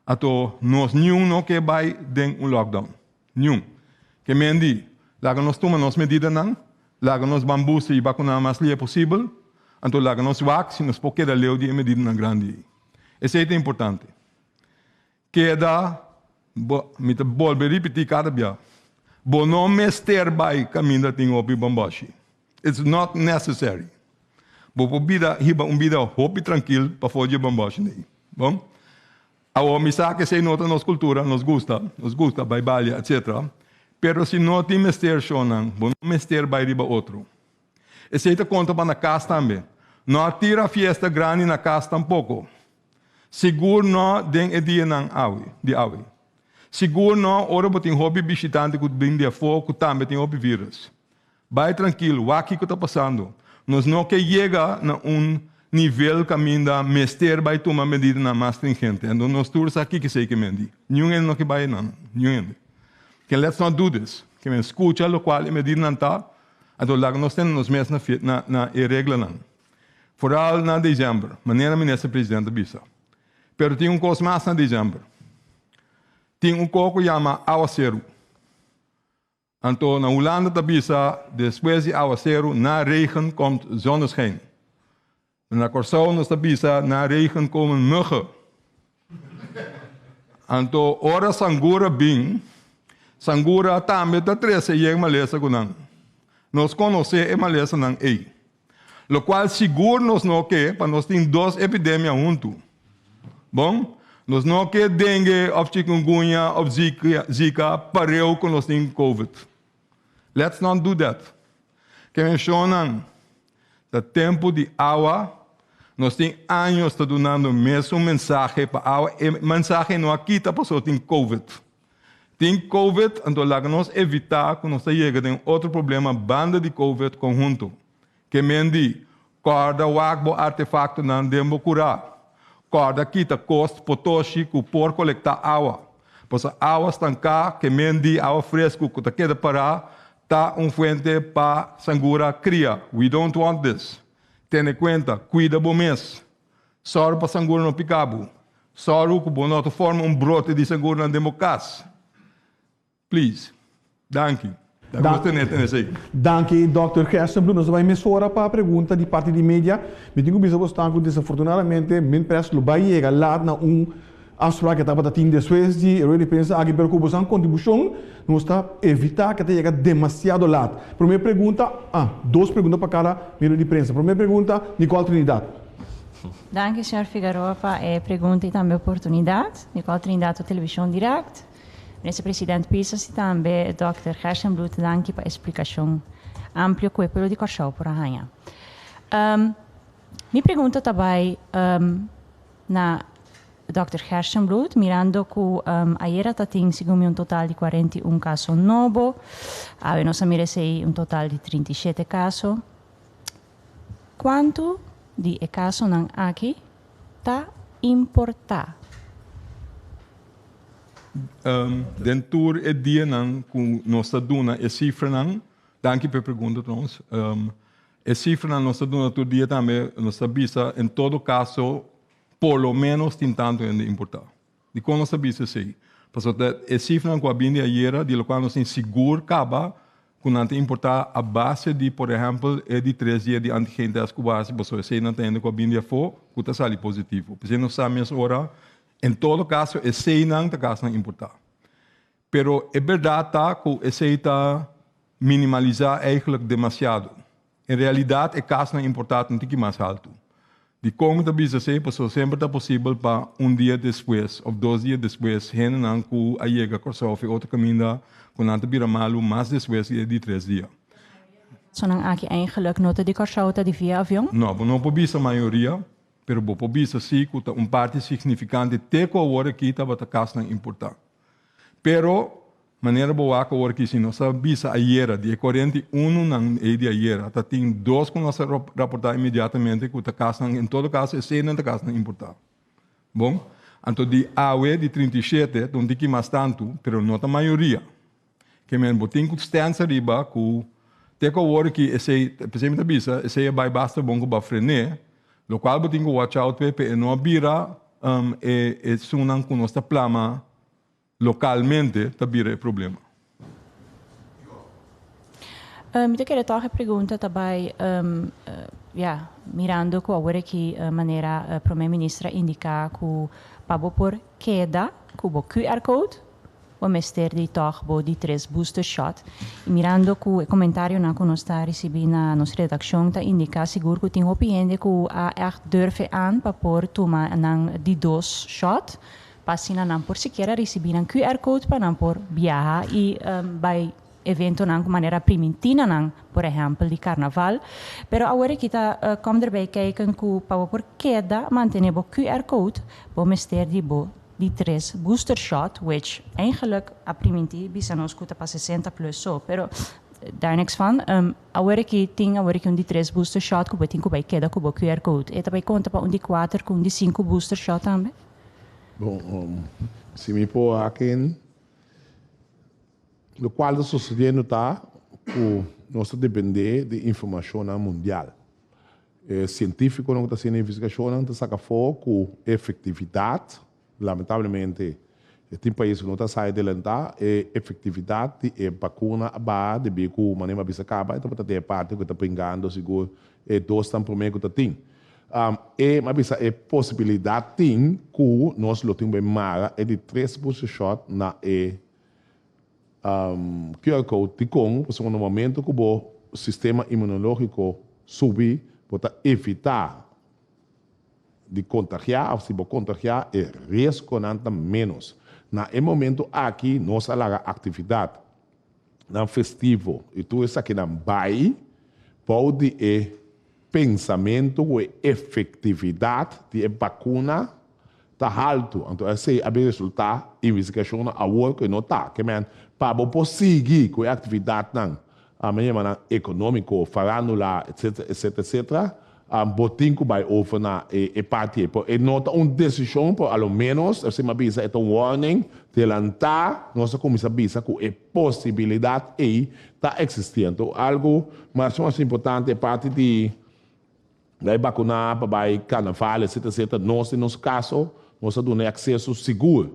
Anto nos niun no ke bai den un lockdown. Niun. Ke men di, laga nos tuma nos medidanan, laga nos ban busta i bakuná mas lia posibel, anto laga nos wak si nos por keda leu di e medidanan grandi ei. Esei ta importante. Keda, bo, mi ta bolbe ripití kada bia, bo no mester bai kaminda tin hopi bòmbòshi. It's not necessary. Bo por bida, hiba un bida hopi trankil pafó dje bòmbòshi nei. Bon? Awor mi sa ku esei no ta nos kultura, nos gusta, nos gusta bai balia, etcetera. Pero si no tin mester shownan, bo no mester bai riba otro. Esei ta konta pa na kas tambe. No a tira fiesta grandi na kas tampoko. Sigur no den e dianan awe, di awe. Sigur no ora bo tin hopi bishitante ku bin di afó ku tambe tin hopi virus. Bai trankil, wak kiko ta pasando. Nos no ke yega na un nivel kaminda mester bai tuma medidanan mas stringente. Anto nos tur sa kiko esei ke men di. Niun hende no ke bai einan, niun hende. Ke let's not do this. Ke men skucha lokual e medidanan ta, anto laga nos tene nos mes na na na e reglanan. Foral na december, manera Minister President a bisa. Pero tin un kos mas na december. Tin un kos ku yama awaseru. Anto na Hulanda ta bisa despues di awaseru na regen komt zonneschijn. Na Kòrsou nos ta bisa na regen komen muggen. Anto ora sangura bin, sangura tambe ta trese yen malesa ku nan. Nos konosé e malesanan ei. Lokual sigur nos no ke pa nos tin dos epidemia huntu. Bon, nos no ke dengue òf chikungunya òf zika pareu ku nos tin covid. Let's not do that. Ke menshonnan ta tempu di awa, nos tin años ta dunando mesun mensahe pa awa, e mensahe no a kita pasobra tin covid. Tin covid, anto laga nos evitá ku nos ta yega den otro problema banda di covid konhunto. Ke men di, kòrda wak bo artefaktonan den bo kurá. Kòrda kita kos potoshi ku por kolektá awa. Pasobra awa stanká, ke men di awa fresku ku ta keda pará, ta un fuente pa sangura kria. We don't want this. Tene kuenta, kuida bo mes. Sòru pa sangura no pika bo. Sòru ku bo no ta forma un brote di sanguranan den bo kas. Please. Danki. Ta gusto tene tene esei. Danki Dòkter Gerstenbluth. Nos ta bai mesora pa pregunta di parti di media. Mi tin ku bisa bosnan ku desafortunadamente Minpres lo bai yega laat na un afspraak ke tabata tin despues di e rueda di prensa aki, pero ku bosnan kontribushon nos ta evitá ke ta yega demasiado laat. Promé pregunta, ah, dos pregunta pa kada medio di prensa. Promé pregunta, Nicole Trinidad. Danki señor Figaroa pa e pregunta y tambe oportunidad. Nicole Trinidad pa Television Direct. Minister President Pisas i tambe Dòkter Gerstenbluth danki pa e splikashon amplio ku e pueblo di Kòrsou por a haña. Mi pregunta ta bai na Dòkter Gerstenbluth, mirando ku ayera ta tin segun mi un total di 41 kaso nobo, awe nos a mira esei un total di 37 kaso. Kuantu di e kasonan aki ta importá? Den tur e dianan ku nos ta duna e sifranan, danki pa e pregunta trouwens, e sifranan nos ta duna tur dia tambe nos ta bisa en todo kaso por lo menos tin tantu hende importá. Dikon nos ta bisa esei? Pasobra ta e sifranan ku a bini di ayera di lokual nos tin sigur kaba ku nan ta importá a base di por ehèmpel e di tres dia di antigen tèst ku bo hasi pasobra eseinan ta hende ku a bini di afó ku ta sali positivo. P'esei nos sa mes ora En todo caso eseinan ta casnan importa. Pero e berdad ta cu esei ta minimalisa eigenlijk demasiado. En realidad e casnan importa ta un tiki mas halto. Dicon mi ta bisa esei? Pasobra semper ta posibel pa un dia despues of dos dia despues hendenan cu a yega Corsou of e otro caminda cu nan ta bira malu mas despues di e di tres dia. Sonan aki eigenlijk no ta di Corsou ta di via avion? No, bo no por bisa mayoria. Pero bo por bisa sí ku ta un parti signifikante te ku awor aki tabata kasnan importá. Pero, manera bo wak awor aki, si nos a bisa ayera, di e 41 nan ei di ayera, ta tin dos ku nos a raportá inmediatamente ku ta kasnan, en todo kaso eseinan ta kasnan importá. Bon, anto di awe di 37 ta un tiki mas tantu, pero no ta mayoria. Ke men bo tin ku stèns ariba ku te ku awor ki esei, p'esei mi ta bisa, esei a bai basta bon ku bo a fren'é, lokual bo tin ku watch out p'e, p'e e no a bira e esunnan ku nos ta plama lokalmente ta bira e problema. Mi ta kere tòg e pregunta ta bai, ya, mirando ku awor aki manera Prome Minister a indiká ku pa bo por keda ku bo QR code, Bo mester di tòg bo di tres booster shot. I mirando ku e komentarionan ku nos ta risibí na nos redakshon ta indiká sigur ku tin hopi hende ku a ègt durf e an pa por tuma nan di dos shot pa asina nan por sikiera risibí nan QR code pa nan por biaha i bai eventonan ku manera primintí na nan, por ehèmpel di karnaval. Pero awor aki ta kòm derbei kijken ku pa bo por keda mantené bo QR code bo mester di bo di tres booster shot, which eigenlijk a priminti bisa nos cu ta pa 60 plus so, pero daar niks van. Awor aki tin awor aki un di tres booster shot cu bo tin cu bay keda cu bo QR code. E ta bay conta pa un di cuater cu un di cinco booster shot tambe? Bon, si mi por haken, locual ta sucediendo ta cu nos ta depende di informacionnan mundial. E sientífikonan ku ta hasiendo investigashonnan ta saka afó ku e efektividat, lamentablemente tin pais ku no ta sa adelantá, e efektividat di e bakuna a baha debí ku manera mi a bisa kaba e tabata den e parti ku e ta bringando sigur e dosnan promé ku ta tin. E mi a bisa e posibilidat tin ku nos lo tin bai mara e di tres booster shot na e QR code dikon? Pasobra na momento ku bo sistema imunológiko subi bo ta evitá di kontagiá òf si bo kontagiá e riesgonan ta ménos. Na e momento aki nos a laga aktividat nan festivo i tur esakinan bai bou di e pensamentu ku e efektividat di e bakuna ta haltu. Anto esei a bin resultá investigashonnan awor ku e no ta. Ke men, pa bo por sigui ku e aktividatnan, mi yama nan ekonómiko, farándula, etsetera, etsetera, etsetera, bo tin ku bai over na e parti ei. Pero e no ta un desishon, pero a lo ménos, esei mi a bisa, e ta un warning, delantá nos a kuminsá bisa ku e posibilidat ei ta eksistí. Anto algu mas mas importante e parti di Bai bakuná pa bai karnaval etcetera etcetera nos den nos kaso nos a duna e akseso sigur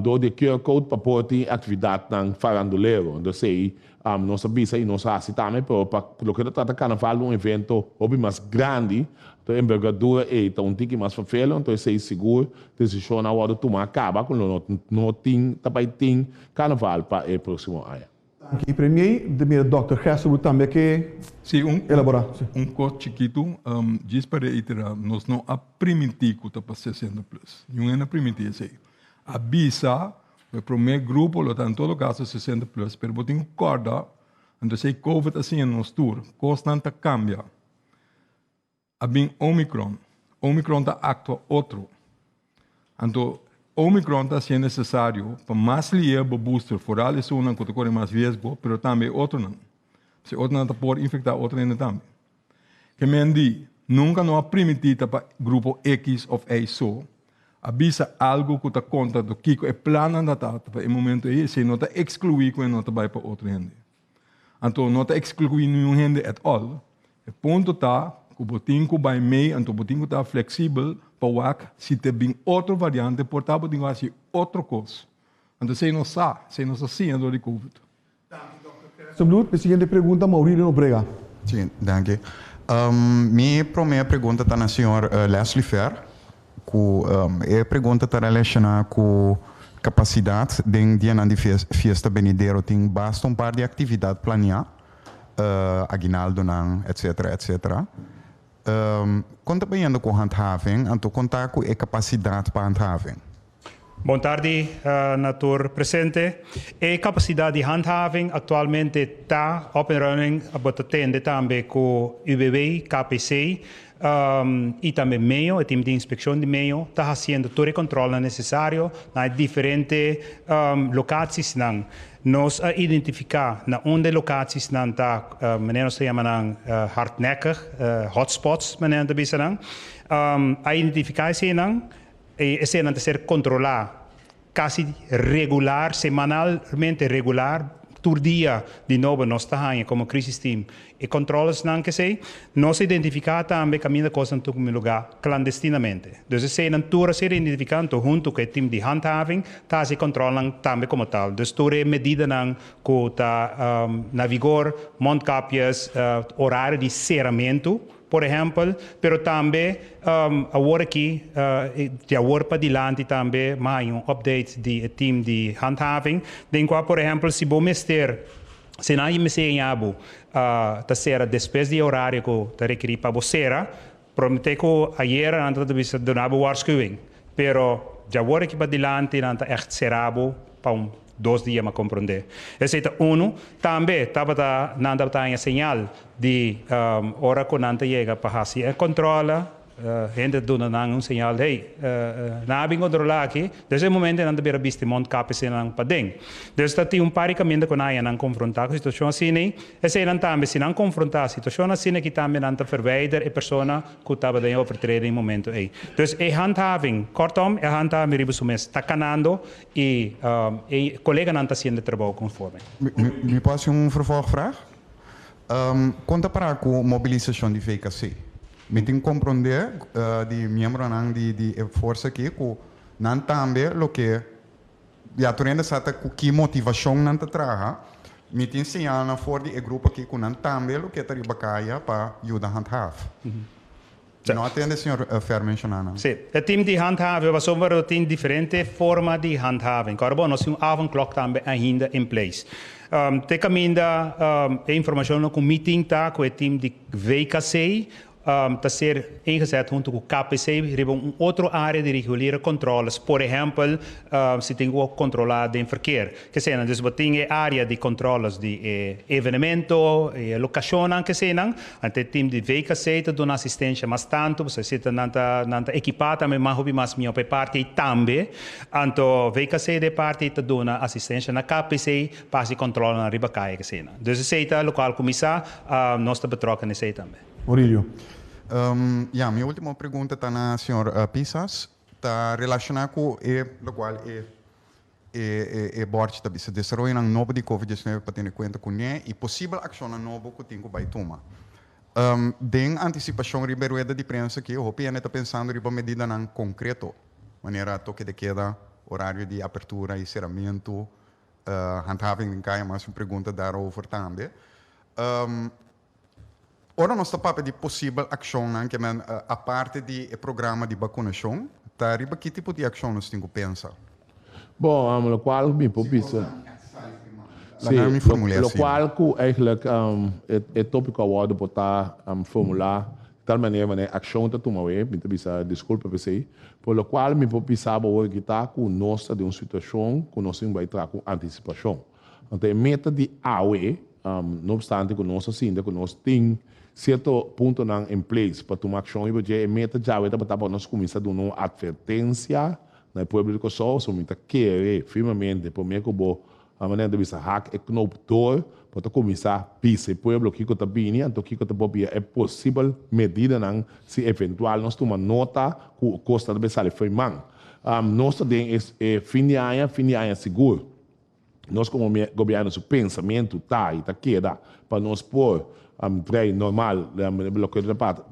dor di e QR code pa por tin aktividatnan farandulero entonces ei nos a bisa i nos a hasi tambe pero pa loke ta trata karnaval un evento hopi mas grandi entonces embergadura ei ta un tiki mas fervelo entonces esei sigur desishon a wòrdu tuma kaba ku lo no tin ta bai tin karnaval pa e próksimo aña. Danki Premier, de mira Dòkter Gesselwood tambe ke Sí, un, elabora. Sí. un kos chikitu, djis pa reiterá, nos no a primintí ku ta pa 60 plus. Niun hende a primintí esei. A bisa E promé grupo lo ta en todo kaso 60 plus, pero bo tin ku kòrda, anto esei Covid a siña nos tur, kosnan ta kambia. A bin Omicron. Omicron ta aktua otro. Anto Omicron ta hasié nesesario pa mas lié bo booster, foral esunnan ku ta kore mas riesgo, pero tambe e otronan. Pasobra e otronan ta por infektá otro hende tambe. Ke men di, nunka no a primintí ta pa grupo X òf Y so. A bisa algu ku ta konta do kiko e plannan ta ta pa e momento ei, esei no ta ekskluí ku e no ta bai pa otro hende. Anto no ta ekskluí niun hende at all. E punto ta ku bo tin ku bai mei, anto bo tin ku ta fleksibel pa wak si te bin otro variante por ta bo tin ku hasi otro kos. Anto esei nos sa, esei nos a siña dor di Covid. Salud. E siguiente pregunta Maurilio Nobrega. Sí, danki. Mi prome pregunta ta na señor Leslie Fer, ku e pregunta ta relashoná ku kapasidat den dianan di fiesta benidero. Tin basta un par di aktividat planiá, aguinaldonan, etcetera, etcetera. Kon ta bayendo ku handhaving, anto kon ta ku e kapasidat pa handhaving? Bon tardi na tur presente. E kapasidat di handhaving aktualmente ta up and running, bo ta tende tambe ku UBW, KPC i tambe meo, e tim di inspekshon di meo ta hasiendo tur e kòntròlnan nesesario na e diferente lokatsisnan. Nos a identifiká na unda e lokatsisnan ta, manera nos ta yama nan hardnekkig, hotspots manera nan ta bisa nan. A identifiká eseinan. E eseinan ta ser kontrolá kasi regular, semanalmente regular, tur dia di nobo nos ta haña komo crisis team e kòntròlesnan kesei. Nos a identifiká tambe kaminda kosnan ta tuma lugá klandestinamente. Dus eseinan tur a ser identifiká anto huntu ku e team di handhaving ta hasi e kòntròlnan tambe komo tal. Dus tur e medidanan ku ta na vigor, mondkapjes, orario di seramentu, Por ehèmpel, pero tambe awor aki, di awor pa dilanti tambe m'a haña un update di e team di handhaving, den kua por ehèmpel si bo mester, si nan mester enña bo ta sera despues di e orario ku ta rekerí pa bo sera, promete ku ayera nan ta bisa duna bo waarschuwing, pero di awor aki pa dilanti nan ta ègt sera bo pa un dos dia m'a komprondé. Esei ta unu. Tambe tabata nan tabata haña señal di ora ku nan ta yega pa hasi e kòntròle, hende ta duna nan un señal, hey, nan a bin kontrolá aki. Desde e momento nan ta bira bisti mondkap eseinan paden. Dus ta tin un par di kaminda ku nan haña nan konfrontá ku situashon asina. Eseinan tambe si nan konfrontá situashon asina aki tambe nan ta verwijder e persona ku tabata den e overtreding momento ei. Dus e handhaving, kortom e handhaving riba su mes ta kanando i e koleganan ta hasiendo e trabou konforme. Mi por hasi un vervolgvraag? Kon ta para ku mobilisashon di VKC? Mi tin komprondé di miembronan di di e forsa aki ku nan tambe loke ya tur hende sa ta ku ki motivashon nan ta traha. Mi tin señalnan for di e grupo aki ku nan tambe loke ta riba kaya pa yuda handhaaf. No a tende señor Fer menshoná nan. Sí, e team di handhaving pasobra lo tin diferente forma di handhaving. Kòrda bo, nos tin un avondklok tambe ainda in place. Te kaminda e informashonnan ku mi tin ta ku e team di VKC ta ser ingezet huntu ku KPC riba un otro área di reguliere controles. Por ehèmpel, si tin ku kontrolá den verkeer. Kesenan, dus bo tin e área di controles di e evenemento, e lokashonnan kesenan. Anto e team di VKC ta duna asistencia mas tanto, pasobra si ta nan ta nan ta ekipa tambe mas hopi mas mihó pa e parti ei tambe. Anto VKC di e parti ei ta duna asistencia na KPC pa hasi controlnan riba kaya kesenan. Dus esei ta lokual ku mi sa, nos ta betrokken esei tambe. Maurilio. Ya, mi ultimo pregunta ta na señor Pisas. Ta relaciona cu e locual e E e bòrchi ta bisa desaroyonan nobo di Covid diesnuebe pa tene kuenta kuné i posibel akshonnan nobo ku tin ku bai tuma. Den antisipashon riba e rueda di prensa aki, hopi hende ta pensando riba medidanan konkreto, manera toke de keda, orario di apertura i seramentu, handhaving den kaya, mas un pregunta daarover tambe. Ora nos ta papia di posibel akshonnan ke men aparte di e programa di bakunashon, ta riba ki tipo di akshon nos tin ku pensa? Bon, lokual mi por bisa, si, lokual ku eigenlijk e topiko a wòrdu por ta formulá. Tal manera manera akshon ta tuma awe, mi ta bisa diskulpa p'esei. Por lo kual mi por bisa bo awor kita ku nos ta den un situashon ku nos tin bai traha ku antisipashon. Anto e meta di awe, no opstante ku nos a sinta ku nos tin sierto puntonan in place pa tuma akshon riba dje, e meta djawe tabata pa nos kuminsá duna un atvertensia na e pueblo di Kòrsou, so mi ta kere firmemente promé ku bo A manera ta bisa hak e knoop door bo ta kuminsá bisa e pueblo kiko ta bini anto kiko ta por bia e posibel medidanan si eventual nos tuma nota ku kos ta ta sali fo'i man. Nos ta den e fin di aña, fin di aña sigur nos komo gobièrnu su pensamentu ta i ta keda pa nos por drei normal loke ta parti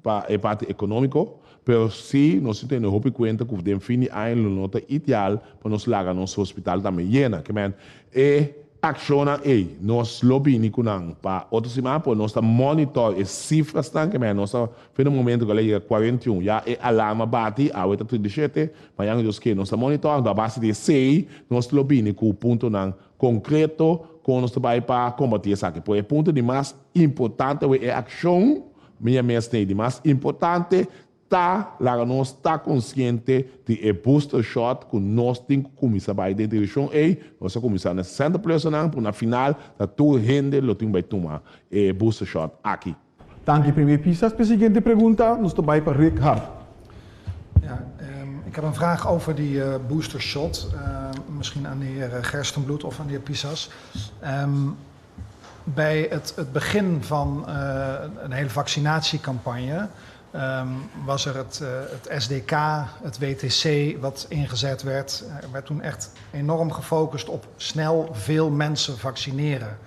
pa e parti ekonómiko, pero sí nos tin tene hopi kuenta ku den fin di aña lo no ta ideal pa nos laga nos hospital tambe yena. Ke men, e akshonnan ei nos lo bini ku nan pa otro siman, por nos ta monitor e sifrasnan, ke men nos ta fin di momento ku a yega 41 ya e alarma bati, awe ta 37, mañana Dios ke nos ta monitor, anto a base di esei nos lo bini ku puntonan konkreto kon nos ta bai pa kombatí esaki. Por e punto di mas importante awe e akshon Mia mes nei di mas importante ta laga nos ta konsiente di e booster shot ku nos tin ku kuminsá bai den direkshon ei. Nos a kuminsá na 60 plusonan por na final ta tur hende lo tin bai tuma e booster shot aki. Danki Premier Pisas. P'e siguiente pregunta nos ta bai pa Rick Hart. Ja, ik heb een vraag over die booster shot. Misschien aan de heer Gerstenbluth of aan de heer Pisas. Bij het, het begin van een hele vaccinatiecampagne was er het, het SDK, het WTC, wat ingezet werd. Er werd toen echt enorm gefocust op snel veel mensen vaccineren.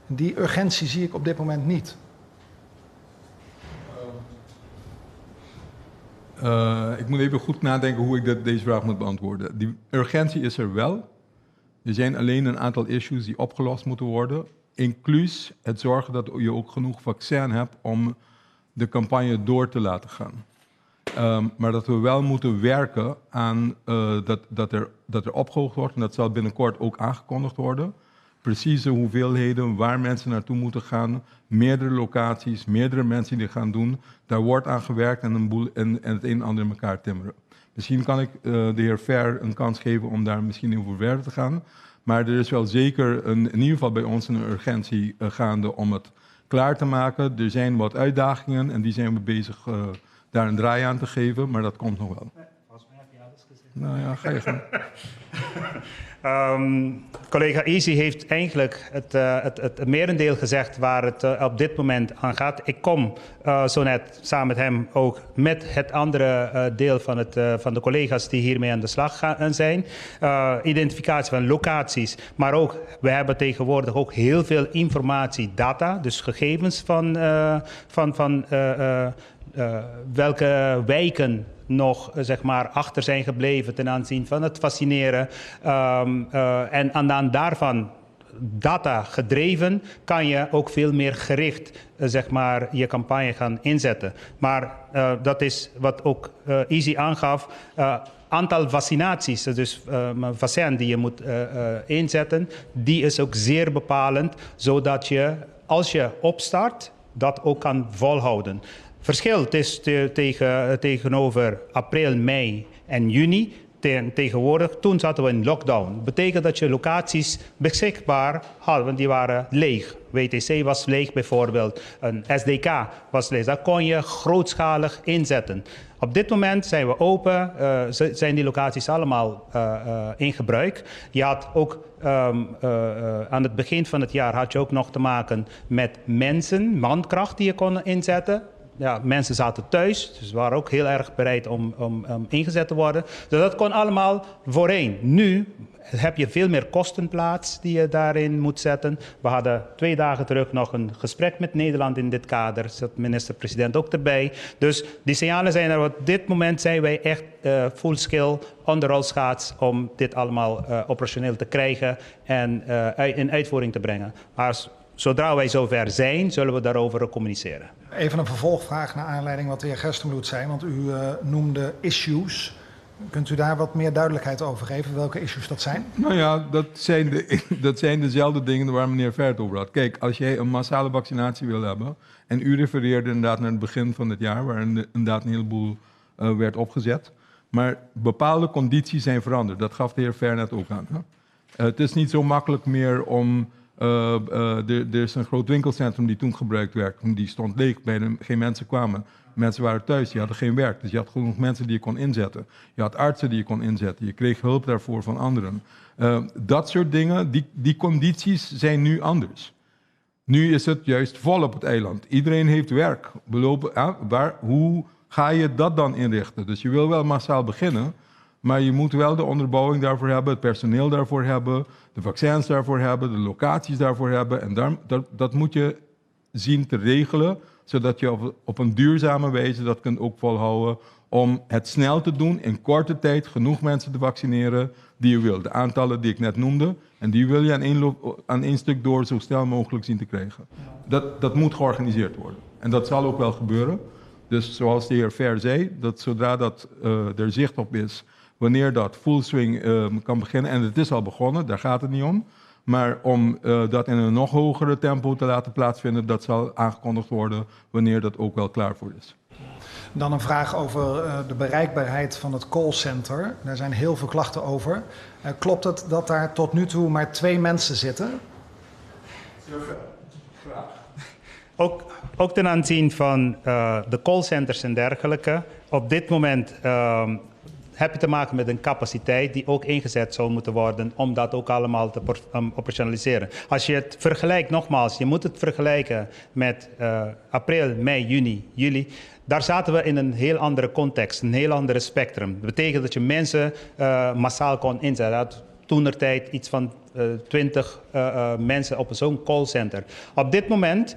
Die urgentie zie ik op dit moment niet. Ik moet even goed nadenken hoe ik dit, deze vraag moet beantwoorden. Die urgentie is er wel. Er zijn alleen een aantal issues die opgelost moeten worden. Inclusief het zorgen dat je ook genoeg vaccin hebt om de campagne door te laten gaan. Maar dat we wel moeten werken aan dat er opgehoogd wordt. En dat zal binnenkort ook aangekondigd worden. Precieze hoeveelheden, waar mensen naartoe moeten gaan. Meerdere locaties, meerdere mensen die gaan doen. Daar wordt aan gewerkt en, een boel, en het een en ander in elkaar timmeren. Misschien kan ik de heer Fer een kans geven om daar misschien over verder te gaan. Maar er is wel zeker, in ieder geval bij ons, een urgentie gaande om het klaar te maken. Er zijn wat uitdagingen en die zijn we bezig daar een draai aan te geven, maar dat komt nog wel. Volgens mij heb je alles gezegd. Nou ja, ga je gang. Collega Easy heeft eigenlijk het merendeel gezegd waar het op dit moment aan gaat. Ik kom zo net samen met hem ook met het andere deel van de collega's die hiermee aan de slag gaan zijn. Identificatie van locaties, maar ook we hebben tegenwoordig ook heel veel informatie, data, dus gegevens van welke wijken nog zeg maar, achter zijn gebleven ten aanzien van het vaccineren. En aan de hand daarvan, data gedreven, kan je ook veel meer gericht zeg maar, je campagne gaan inzetten. Maar dat is wat ook Easy aangaf. Aantal vaccinaties, dus vaccin die je moet inzetten, die is ook zeer bepalend, zodat je als je opstart, dat ook kan volhouden. Verschil is tegenover april, mei en juni. Tegenwoordig, toen zaten we in lockdown. Dat betekent dat je locaties beschikbaar had, want die waren leeg. WTC was leeg bijvoorbeeld, een SDK was leeg. Dat kon je grootschalig inzetten. Op dit moment zijn we open, zijn die locaties allemaal in gebruik. Je had ook aan het begin van het jaar had je ook nog te maken met mensen, mankracht die je kon inzetten. Ja, mensen zaten thuis, dus waren ook heel erg bereid om ingezet te worden. Dus dat kon allemaal voorheen. Nu heb je veel meer kostenplaats die je daarin moet zetten. We hadden 2 dagen terug nog een gesprek met Nederland in dit kader. Zat minister-president ook erbij. Dus die signalen zijn er. Op dit moment zijn wij echt full scale on de rolschaats om dit allemaal operationeel te krijgen en in uitvoering te brengen. Maar zodra wij zover zijn, zullen we daarover communiceren. Even een vervolgvraag naar aanleiding wat de heer Gerstenbluth zei, want u noemde issues. Kunt u daar wat meer duidelijkheid over geven, welke issues dat zijn? Nou ja, dat zijn dezelfde dingen waar meneer Ver het over had. Kijk, als jij een massale vaccinatie wil hebben, en u refereerde inderdaad naar het begin van het jaar, waar inderdaad een heleboel werd opgezet. Maar bepaalde condities zijn veranderd. Dat gaf de heer Ver net ook aan. Hè? Het is niet zo makkelijk meer om. Er is een groot winkelcentrum die toen gebruikt werd. Die stond leeg, bijna geen mensen kwamen. Mensen waren thuis, die hadden geen werk. Dus je had genoeg mensen die je kon inzetten. Je had artsen die je kon inzetten. Je kreeg hulp daarvoor van anderen. Dat soort dingen, die condities zijn nu anders. Nu is het juist vol op het eiland. Iedereen heeft werk. Belopen, hoe ga je dat dan inrichten? Dus je wil wel massaal beginnen, maar je moet wel de onderbouwing daarvoor hebben, het personeel daarvoor hebben, de vaccins daarvoor hebben, de locaties daarvoor hebben. En dat moet je zien te regelen, zodat je op een duurzame wijze dat kunt ook volhouden om het snel te doen, in korte tijd genoeg mensen te vaccineren die je wil. De aantallen die ik net noemde, en die wil je aan één stuk door zo snel mogelijk zien te krijgen. Dat moet georganiseerd worden. En dat zal ook wel gebeuren. Dus zoals de heer Ver zei, dat zodra dat er zicht op is, wanneer dat full swing kan beginnen, en het is al begonnen, daar gaat het niet om, maar om dat in een nog hogere tempo te laten plaatsvinden, dat zal aangekondigd worden wanneer dat ook wel klaar voor is. Dan een vraag over de bereikbaarheid van het callcenter. Daar zijn heel veel klachten over. Klopt het dat daar tot nu toe maar 2 mensen zitten? Graag. Ook ten aanzien van de callcenters en dergelijke. Op dit moment heb je te maken met een capaciteit die ook ingezet zou moeten worden om dat ook allemaal te operationaliseren. Als je het vergelijkt, nogmaals, je moet het vergelijken met april, mei, juni, juli. Daar zaten we in een heel andere context, een heel andere spectrum. Dat betekent dat je mensen massaal kon inzetten. Dat toenertijd iets van 20 mensen op zo'n callcenter. Op dit moment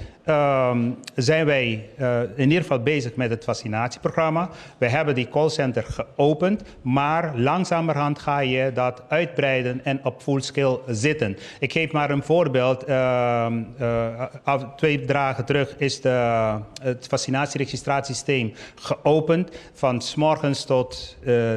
zijn wij in ieder geval bezig met het vaccinatieprogramma. We hebben die callcenter geopend, maar langzamerhand ga je dat uitbreiden en op full scale zitten. Ik geef maar een voorbeeld. 2 dagen terug is het vaccinatieregistratiesysteem geopend. Van 's morgens tot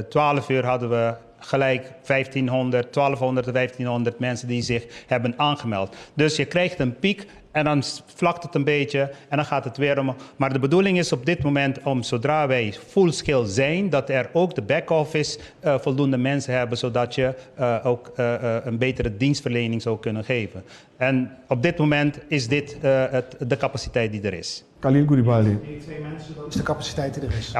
12 uur hadden we gelijk 1500, 1200, 1500 mensen die zich hebben aangemeld. Dus je krijgt een piek en dan vlakt het een beetje en dan gaat het weer om. Maar de bedoeling is op dit moment om, zodra wij full scale zijn, dat er ook de back-office voldoende mensen hebben, zodat je ook een betere dienstverlening zou kunnen geven. En op dit moment is dit de capaciteit die er is. Khalil Gouribaldi. Die 2 mensen, dat is de capaciteit die er is.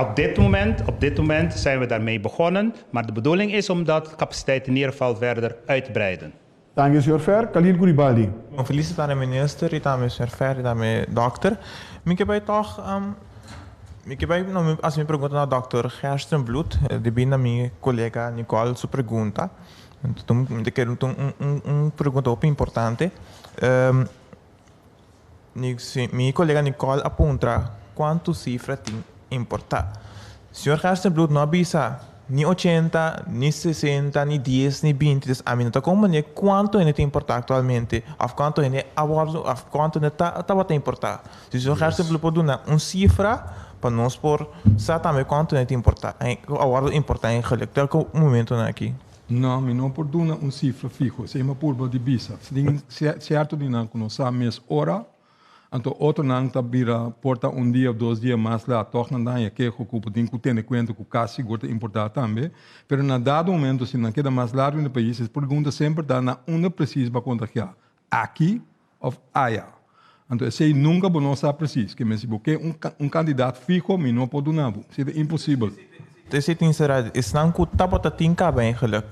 Op dit moment zijn we daarmee begonnen, maar de bedoeling is om dat capaciteit in ieder geval verder uit te breiden. Dank u, señor Fer. Khalil Gouribaldi. Felicitare minister, i tambe señor Fer, i tambe dokter. Mi ke bai toch, mi ke bai, no, mi, hasi mi pregunta na dokter Gerstenbluth, debí na mi kolega Nicole su pregunta. Entonces, mi ta kere un pregunta hopi importante. Mi kolega Nicole a puntra kuantu sifra tin importá. Señor Gerstenbluth no a bisa ni 80, ni 60, ni 10, ni 20. Dus ami no ta komprendé kuantu hende ta importá aktualmente, òf kuantu hende a wòrdu, òf kuantu hende tabata importá. Si señor Gerstenbluth por duna un sifra pa nos por sa tambe kuantu hende ta importá, a wòrdu importá eigenlijk te elke momentonan aki. No, mi no por duna un sifra fiho. Esei mi a purba di bisa. Tin sierto di nan ku no sa mes ora, anto otronan ta bira por ta un dia of 2 dia mas laat. Tòg nan daña keho ku bo tin ku tene kuenta ku kasi sigur ta importá tambe. Pero na dado momento, si nan keda mas largu den e pais, e pregunta semper ta na unda presis bo a kontagiá, aki òf aya. Anto esei nunka bo no sa presis. Ke men si bo ke un kandidat fiho, mi no por duna bo. Esei ta imposibel. Esei tin será esnan ku tabata tin kaba eigenlijk.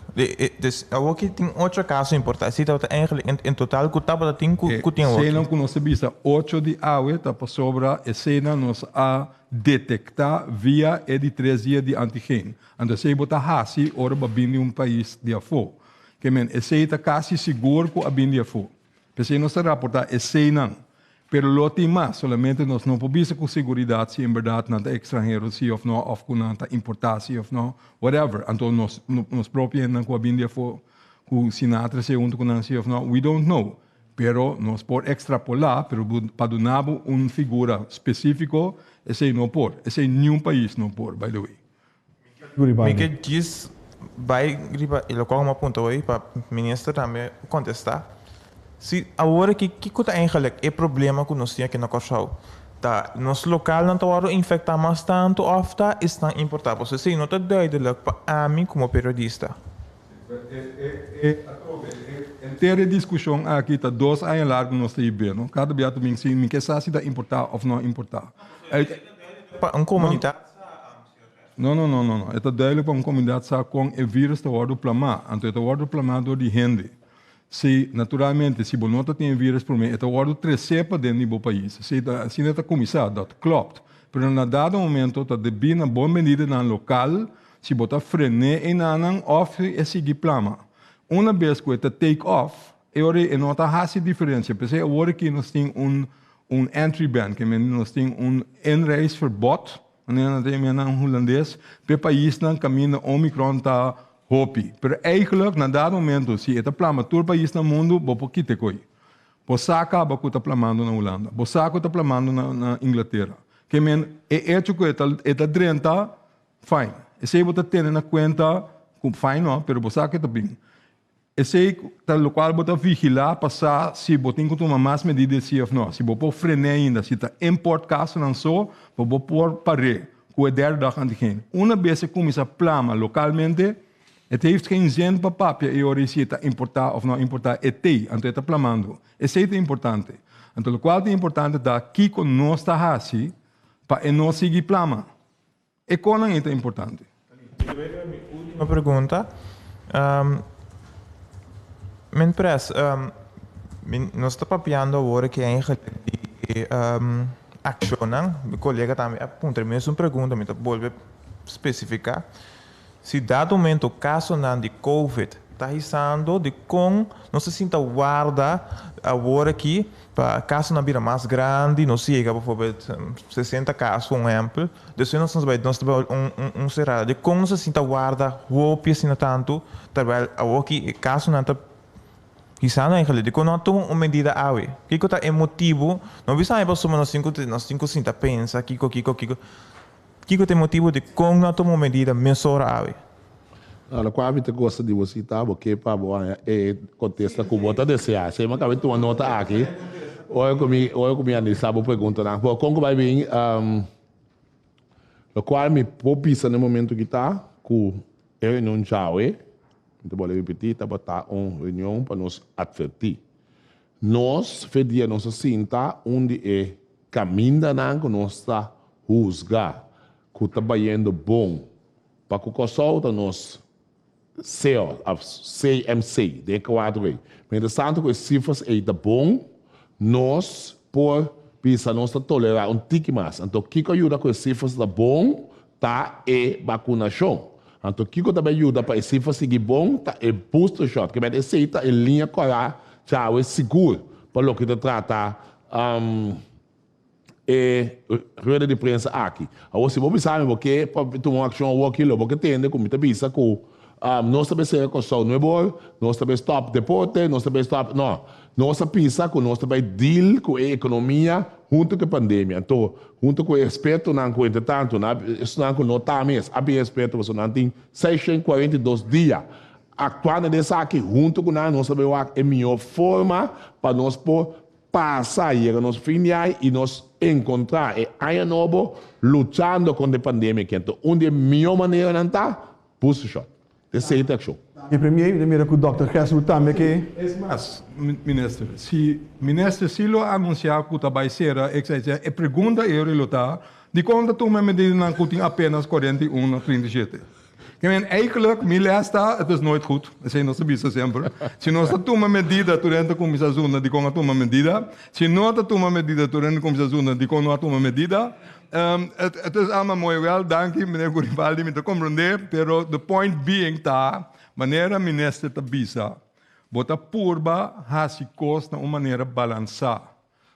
Dus awor ki tin ocho kaso importá. Esei tabata eigenlijk en total ku tabata tin ku tin awor ki. Eseinan ku nos a bisa ocho di awe ta pasobra eseinan nos a detektá via e di tres dia di antigen. Anto esei bo ta hasi ora bo a bin di un pais di afó. Ke men esei ta kasi sigur ku a bin di afó. P'esei nos ta raportá eseinan. Pero lo tin mas, solamente nos no por bisa ku seguridat si en bèrdat nan ta ekstranhero si òf no, òf ku nan ta importá si òf no, whatever. Anto nos nos propio hendenan ku a bini di afó ku si nan a trese huntu ku nan si òf no, we don't know. Pero nos por ekstrapolá, pero pa duna bo un figura spesífiko, esei no por. Esei niun pais no por, by the way. Mi ke djis bai riba e lokual ku mi a puntra hoy pa minister tambe kontestá. Si awor aki kiko ta eigenlijk e problema ku nos tin aki na Kòrsou? Ta nos lokalnan ta wòrdu infektá mas tantu òf ta esnan importá? Pasobra esei no ta duidelijk pa ami komo periodista. Henter e diskushon aki ta dos aña largu nos ta hib'é, no? Kada bia ta bin si mi ke sa si ta importá òf no importá. Pa un komunidat sa, señor Gerson. No, no, no, no, no. E ta duidelijk pa un komunidat sa kon e virus ta wòrdu plamá. Anto e ta wòrdu plamá dor di hende. Si, naturalmente, si bo no ta tin e virus promé, e ta wòrdu tresé paden di bo pais. Si, ta asina e ta kuminsá, dat klopt. Pero na dado momento ta debí na bo medidanan lokal si bo ta frené enanan òf si e sigui plama. Una bes ku e ta take off, e ora ei e no ta hasi diferensia. P'esei awor aki nos tin un un entry ban, ke mende nos tin un inreisverbod, manera nan ta yama na hulandes, p'e paisnan kaminda Omicron ta Hopi. Pero eigenlijk, na dado momento, si e ta plama tur pais na mundu, bo por kita e koe. Bo sa kaba ku ta plamando na Hulanda. Bo sa ku ta plamando na na Inglatera. Ke men, e echo ku e ta e ta drenta, fine. Esei bo ta tene na kuenta ku fine no, pero bo sa ku e ta bin. Esei ta lokual bo ta vigilá pa sa si bo tin ku tuma mas medida si òf no. Si bo por fren'é ainda, si ta import kasonan so, bo bo por par'é ku e derde dag antigen. Una bes e kuminsá plama lokalmente, het heeft geen zin pa papia e ora ei si e ta importá òf no importá, e t'ei, anto e ta plamando. Esei ta importante. Anto lokual ta importante ta kiko nos ta hasi pa e no sigui plama. E konan ei ta importante. Mi ultimo pregunta. Men pres, nos ta papiando awor aki eigenlijk di accionnan. Mi colega tambe a puntra e mesun pregunta, mi ta bolbe specifica. Si dado momento casonan di covid ta hisando, dicon nos ta sinta warda awor aki pa casonan bira mas grandi, nos yega bijvoorbeeld 60 caso un ehempel, despues nos ta bay nos ta bay un un cerrada. Dicon nos ta sinta warda hopi asina tanto terwijl awor aki e casonan ta hisando eigenlijk? Dicon no a tuma un medida awe? Kico ta e motibo? No bisa ami pasobra nos tin cu nos tin cu sinta pensa kico kico kico. Kiko ta e motibu di kon no a tuma un medida mesora awe? Na lokual mi ta gosta di bo sita, bo ke pa bo haña e kontesta ku bo ta deseá. Esei mi a kaba di tuma nota aki ora ku mi ora ku mi analisá bo preguntanan. Bo kon ku bai bin? Lokual mi por bisa na e momento aki ta ku e reunion djawe, mi ta bolbe ripití, tabata un reunion pa nos atvertí. Nos fe dia nos a sinta un di e kamindanan ku nos ta husga ku ta bayendo bon pa ku Kòrsou ta nos CO òf CMC den e kuadro ei. Mientrastantu ku e sifras ei ta bon, nos por bisa nos ta tolerá un tiki mas. Anto kiko a yuda ku e sifras ta bon ta e bakunashon. Anto kiko ta bai yuda pa e sifra sigui bon ta e booster shot. Ke esei ta e liña kòrá djawe sigur pa loke ta trata e rueda di prensa aki. Awor si bo bisa mi bo ke pa tuma un akshon awor ki lo bo ke tende ku mi ta bisa ku nos ta bai sera Kòrsou nuebor, nos ta bai stòp deporte, nos ta bai stòp, no. Nos a bisa ku nos ta bai deal ku e ekonomia huntu ku e pandemia. Anto huntu ku e ekspertonan ku entretantu nan esnan ku no ta mes a bin eksperto pasobra nan tin 642 dia aktuando den esaki huntu ku nan nos ta bai wak e mihó forma pa nos por pasa yega nos fin di aña i nos enkontrá e aña nobo luchando kontra e pandemia aki. Anto un di e mihó maneranan ta booster shot. Esei ta akshon. E premier mi ta mira ku Dòkter Gertrude tambe ke. Es mas, minister, si minister si lo anunsiá ku ta bai sera etc etc, e pregunta eri lo ta, dikon ta tuma e medidanan ku tin apenas 41 of 37? Ke men eigenlijk mi les ta, het is nooit goed, esei nos ta bisa semper. Si nos ta tuma medida tur hende ta kuminsá zunda dikon a tuma medida, si no ta tuma medida tur hende ta kuminsá zunda dikon no a tuma medida. Het is allemaal mooi wel, danki meneer Guribaldi, mi ta komprondé, pero the point being ta, manera minister ta bisa, bo ta purba hasi kos na un manera balansá.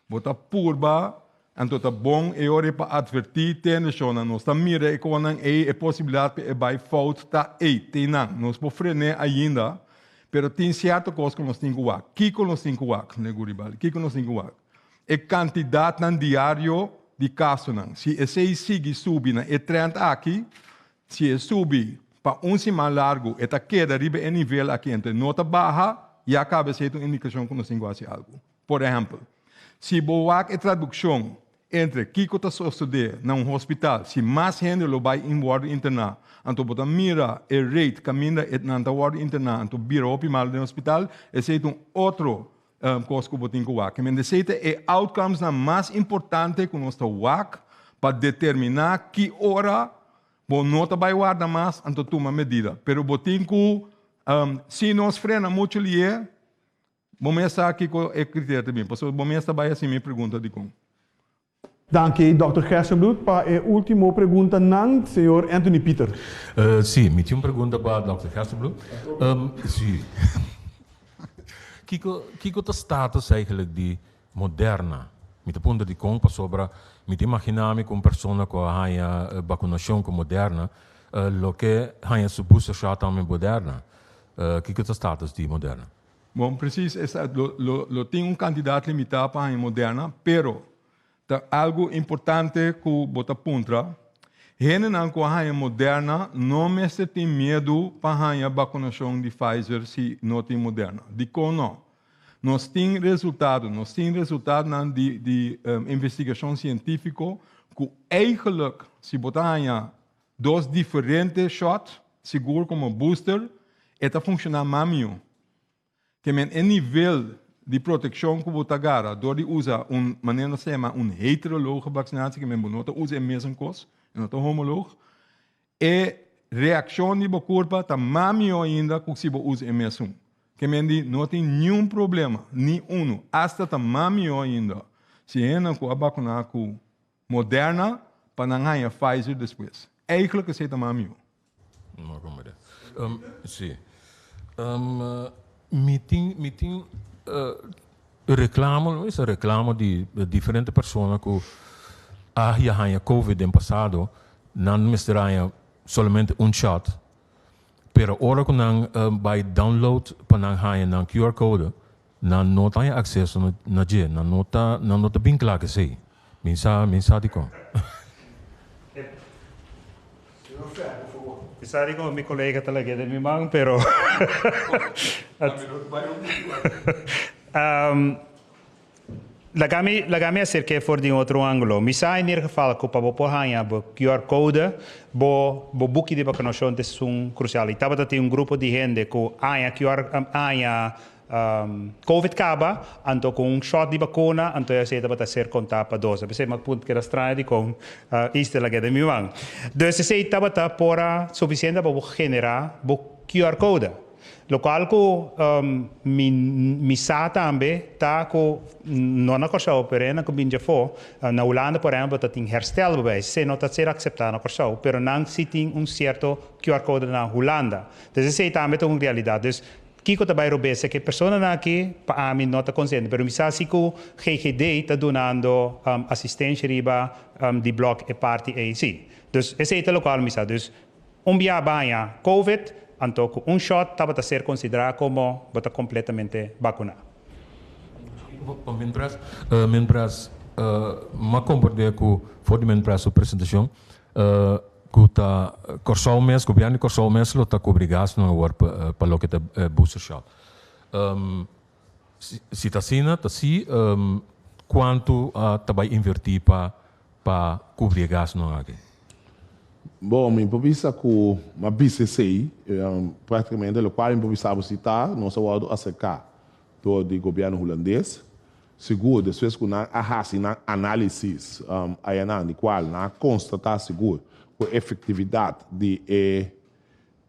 Bo ta purba, anto ta bon e ora ei pa atvertí tende shonnan. Nos ta mira e konan ei, e posibilidat pa e bai fout ta ei, te nan. Nos por fren'é ainda, pero tin sierto kos ku nos tin ku wak. Kiko nos tin ku wak, meneer Guribaldi? Kiko nos tin ku wak? E kantidatnan diario di kasonan. Si esei sigui subi na e trend aki, Si e subi pa un siman largu e ta keda riba e nivel aki ento e no ta baha, ya kaba esei ta un indikashon ku nos tin ku hasi algu. Por ehèmpel, si bo wak e tradukshon entre kiko ta sosodé na un hospital si mas hende lo bai in wòrdu interná, anto bo ta mira e rate kaminda e nan ta wòrdu interná anto bira hopi malu den hospital, esei ta un otro kos ku bo tin ku wak. Esei ta e outcomesnan mas importante ku nos ta wak pa determiná ki ora bo no ta bai warda mas anto tuma medida. Pero bo tin ku, si nos frena muchu lié, bo mes sa kiko e kriterio ta bin. Pasobra bo mes ta bai hasi mi pregunta dikon. Danki Dòkter Gerstenbluth. Pa e ultimo preguntanan, señor Anthony Pieter. Sí, mi tin un pregunta pa Dòkter Gerstenbluth. Sí. Kiko, kiko ta status eigenlijk di Moderna? Mi ta puntra dikon pasobra mi ta imaginá mi ku un persona ku a haña bakunashon ku Moderna lo ke haña su booster shot tambe Moderna. Kiko ta status di Moderna? Bon, precies esa lo lo lo tin un kantidat limitá pa haña Moderna, pero ta algu importante ku bo ta puntra, hendenan ku a haña Moderna no mester tin miedu pa haña bakunashon di Pfizer si no tin Moderna. Dikon no? Nos tin resultado, nos tin resultadonan di di investigashon sientífiko ku eigenlijk si bo ta haña dos diferente shot, sigur komo booster, e ta funshoná mas mihó. Ke men e nivel di protekshon ku bo ta gara dor di usa un manera nos ta yama un heterologe vaksinatie, ke men bo no ta usa e mesun kos, e no ta homoloog, e reakshon di bo kurpa ta mas mihó ainda ku si bo usa e mesun. Ke men di no tin niun problema, ni unu, asta ta mas mihó ainda si hende ku a bakuná ku Moderna pa nan haña Pfizer despues. Eigenlijk esei ta mas mihó. No comprende. Si. Mi tin mi tin reclamo, no bisa reclamo di diferente persona cu a ya haña covid den pasado, nan mester haña solamente un shot, pero ora cu nan bay download pa nan haña nan QR code, Nan no ta haña akseso na dje, nan no ta, nan no ta bin kla ku esei. Mi sa, mi sa dikon. Mi sa dikon mi kolega ta lag'é den mi man, pero Laga mi, laga mi aserk'é for di un otro ángulo. Mi sa in ieder geval ku pa bo por haña bo QR code, bo, bo buki di bakunashon ta esun krusial. I tabata tin un grupo di hende ku haña QR, haña Covid kaba, anto ku un shot di bakuna, anto esei tabata ser kontá pa dos. P'esei mi a punta keda straño dikon Easter a keda den mi man. Dus esei tabata por a sufisiente pa bo generá bo QR code. Lokual ku mi mi sa tambe ta ku no na Kòrsou pero e nan ku bin djafó, na Hulanda por ehèmpel ta tin herstelbewijs. Esei no ta ser akseptá na Kòrsou pero nan si tin un sierto QR code na Hulanda. Dus esei tambe ta un realidat. Dus Kiko ta bai robes e personanan aki pa ami no ta konsiente pero mi sa si ku GGD ta dunando asistensia riba di blok e parti ei si. Dus esei ta lokual mi sa. Dus un bia baña covid anto ku un shot tabata ser konsiderá komo bo ta kompletamente bakuná. Pa mientras mientras m'a komprendé ku for di mientras su presentashon Ku ta Kòrsou mes, gobièrnu di Kòrsou mes lo ta kubri gastunan awor pa loke ta e booster shot. Si ta asina, ta si, kuantu ta bai invertí pa pa kubri e gastunan aki? Bon, mi por bisa ku mi a bisa esei, praktikamente lokual mi por bisa bo si ta, nos a wòrdu aserká dor di gobièrnu hulandes. Sigur despues ku nan a hasi nan análisis ayanan di kual nan a konstatá sigur ku e efektividat di e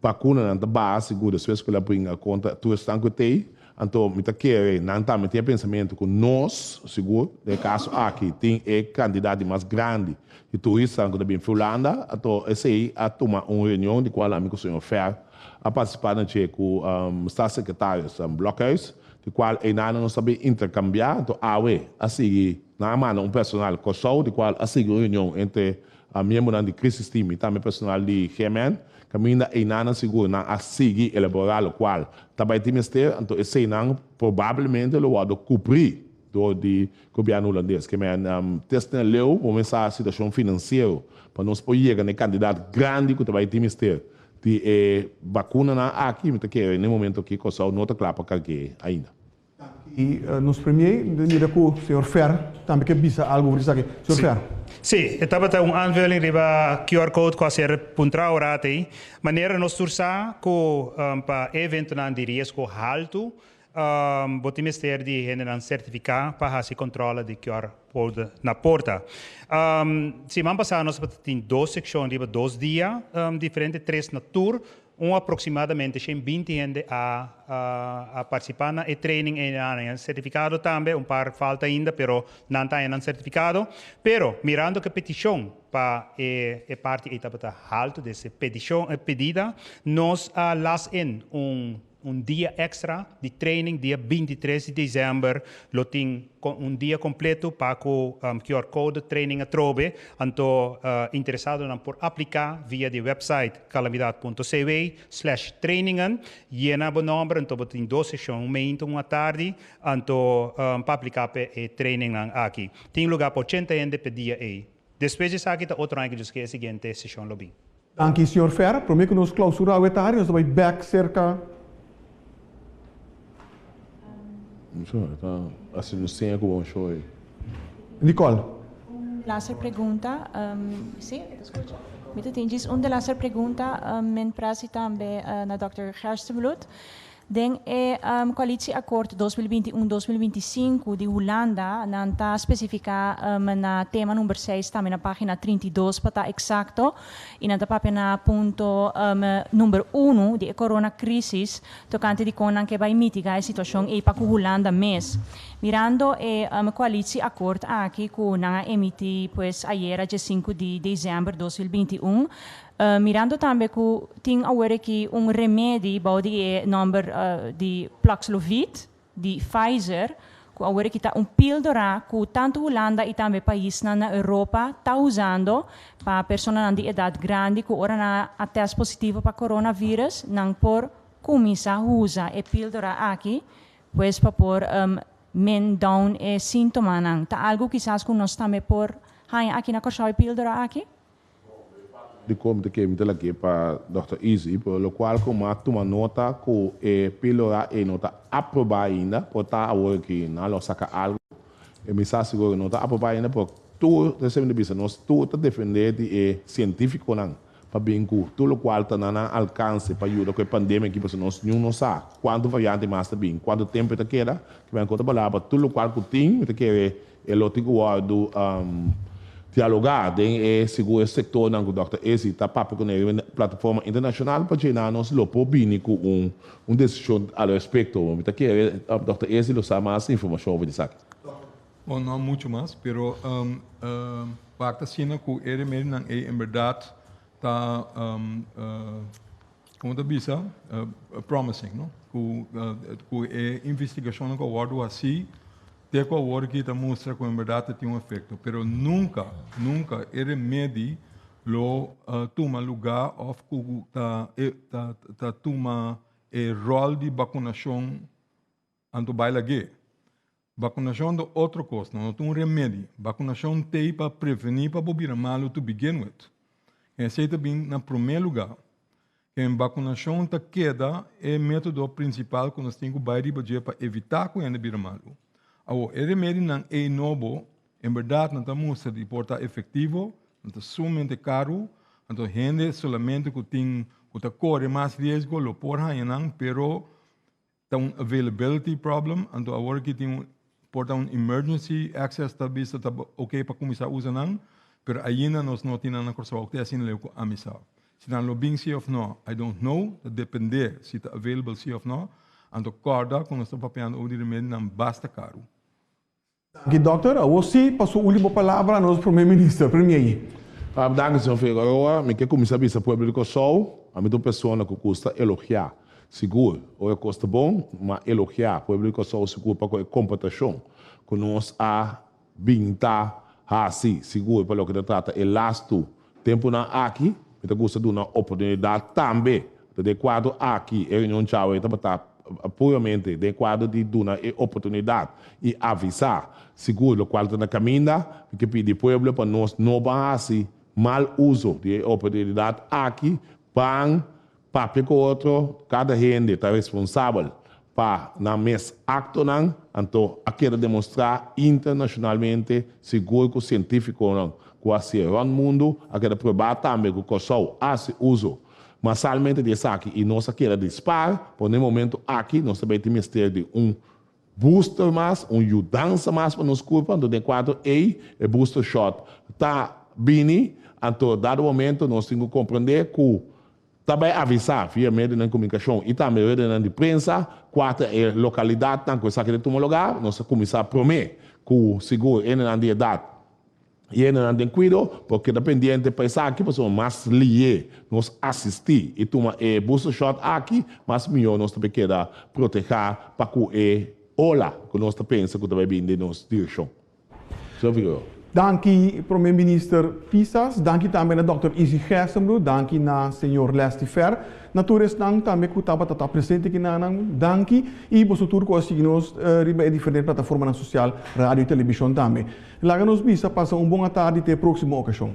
bakunanan ta baha sigur despues ku el a bringa kontra tur esnan ku t'ei, anto mi ta kere nan tambe tin e pensamentu ku nos sigur den e kaso aki tin e kantidat di mas grandi di turistanan ku ta bin fi Hulanda, anto esei a tuma un reunion di kual ami ku señor Fer a partisipá na dje ku Staatssecretaris Blokhuis. Di kual einan nos ta bin interkambiá, anto awe a sigui nan a manda un personal Kòrsou di kual a sigui un reunion entre miembronan di Crisis Team i tambe personal di GMN, kaminda einanan sigur nan a sigui elaborá lokual ta bai tin mester, anto eseinan probablemente lo wòrdu kubrí. Dor di gobièrnu hulandes ke men test na leu bo mester sa situashon finansiero pa nos por yega na e kantidat grandi ku ta bai tin mester di e bakunanan aki. Mi ta kere na e momento aki Kòrsou no ta kla pa karg'é ainda. Danki nos premier. Mi ta mira ku señor Fer tambe ke bisa algu over esaki. Señor Fer. Sí, e tabata un aanvulling riba QR code ku a ser puntrá ora atei. Manera nos tur sa ku pa e eventonan di riesgo haltu Bo tin mester di hendenan sertifiká pa hasi kòntròle di QR code na porta. Siman pasá nos tabata tin dos sekshon riba dos dia diferente, tres na tur. Un aproksimadamente 120 hende a a partisipá na e training ei nan a haña sertifikado tambe. Un par falta ainda pero nan ta haña nan sertifikado. Pero mirando ku e petishon pa e e parti ei tabata haltu, des e petishon e pedida, nos a las in un Un dia extra di training dia 23 di december lo tin un dia completo pa cu QR code training atrobe, anto interesadonan por aplica via di website calamidad.cw/trainingen, yena bo nomber anto bo tin dos sesion, un meinta un atardi, anto pa aplica pa e trainingnan aki. Tin lugar pa 80 hende p'e dia ey. Despues di esaki ta otro aña cu Dios ke e siguiente sesion lo bin. Danki señor Fer. Prome ku nos klausura awe tardi nos ta bai bek serka. Sho, e ta hasi un seña ku bon sho ei. Nicole. Un laster pregunta, si, mi ta skucha? Mi ta tin djis un de laster pregunta, men prasi tambe na dòkter Gerstenbluth. Den e Coalitieakkoord 2021, 2025 di Hulanda nan ta specifica na tema number seis tambe na pagina 32 pa ta exacto y nan ta papia na punto number uno di e corona crisis tocante di con nan ke bay mitiga e situacion ey pa cu Hulanda mes. Mirando e coalitieakkoord aki cu nan a emiti pues ayera dje sinku di december 2021, Mirando tambe ku tin awor aki un remedi bou di e nòmber di Paxlovid di Pfizer, ku awor aki ta un píldora ku tantu Hulanda i tambe paisnan na Europa ta usando pa personanan di edat grandi ku ora nan a tèst positivo pa coronavirus nan por kuminsá usa e píldora aki pues pa por min down e síntomanan. Ta algu kisas ku nos tambe por haña aki na Kòrsou e píldora aki? Di kon mi ta kere mi ta lag'é pa Dòkter Izzy, pero lokual ku mi a tuma nota ku e píldora ei no ta aprobá ainda, por ta awor aki nan lo saka algu, e mi sa sigur ku no ta aprobá ainda, pero tur ta esei mi ta bisa, nos tur ta defendé di e sientífikonan pa bin ku tur lokual ta na nan alkanse pa yuda ku e pandemia aki, pasobra nos niun no sa kuantu variante mas ta bin, kuantu tempu e ta keda, ki men ku otro palabra tur lokual ku tin mi ta kere E lo tin ku wòrdu dialogá den e sigur e sektornan ku Dòkter Ezi ta papia kuné riba e plataforma internashonal pa djena nos lo por bini ku un un desishon al respekto. Mi ta kere Dòkter Ezi lo sa mas informashon over di esaki. Bon, no muchu mas, pero wak ta asina ku e remedinan ei en bèrdat ta Como ta bisa, promising, no? Cu cu e investigacionnan cu a wordo haci te cu awor aki ta mustra cu en berdad ta tin un efecto. Pero nunca, nunca e remedi lo tuma lugar of cu ta ta ta tuma e rol di vacunacion anto bay lag'e. Vacunacion ta otro cos, no ta un remedi. Vacunacion t'ey pa preveni pa bo bira malo to begin with. En esey ta bin na prome lugar. En vacunacion ta keda e metodo principal cu nos tin cu bay riba dje pa evita cu hende bira malo. Awor, e remedinan ey nobo, en berdad nan ta mustra di por ta efectivo, nan ta sumamente caro, anto hende solamente cu tin cu ta core mas riesgo lo por haya nan, pero Ta un availability problem, anto awor aki tin un por ta un emergency access ta bisa ta ok pa kuminsá usa nan, pero ainda nos no tin nan na Kòrsou te asina leu ku ami sa. Si nan lo bin si òf no, I don't know, ta dependé si ta available si òf no, anto kòrda ku nos ta papiando over di remedinan basta karu. Danki dokter. Awor si pa su ultimo palabra nos Prome Minister, Premier. Danki señor Figueroa. Mi ke kuminsá bisa pueblo di Kòrsou, ami ta un persona ku gusta elogiá. Sigur, ora kos ta bon, ma elogiá pueblo di Kòrsou sigur pa ku e komportashon ku nos a bin ta hasi, sigur pa loke ta trata e lastu tempunan aki. Mi ta gusta duna oportunidat tambe. Ta den kuadro aki e reunion djawe tabata. puramente den kuadro di duna e oportunidat i avisá sigur lokual ta na kaminda, mi ke pidi pueblo pa nos no ban hasi mal uso di e oportunidat aki, ban papia ku otro, kada hende ta responsabel pa nan mes aktonan, anto a keda demostrá internashonalmente sigur ku sientífikonan ku a hasié rònt mundu a keda probá tambe ku Kòrsou a hasi uso masalmente di esaki i nos a keda di spar, por na e momento aki nos ta bay tin mester di un booster mas, un yudansa mas pa nos kurpa, anto den kuadro ey e booster shot ta bini, anto dado momento nos tin ku komprende ku ta bay avisa via medionan di komunikashon i tambe redenan di prensa kua ta e lokalidatnan ku esaki ta tuma lugar, nos a kuminsá prome ku sigur hendenan di edat. I hendenan den kuido por keda pendiente pa esaki pasobra mas lié nos asistí i tuma e booster shot aki, mas mihó nos ta por keda protehá pa ku e ola ku nos ta pensa ku ta bai bini den nos direkshon. Señor Figueroa. Danki Prome Minister Pisas, danki tambe na Dòkter Izzy Gerstenbluth, danki na Señor Leslie Fer, na tur esnan tambe ku tabata ta presente kinanan, danki i boso tur ku a sigui nos riba e diferente plataformanan sosial, radio i telebishon tambe. Laga nos bisa pasa un bon atardi te e próksimo okashon.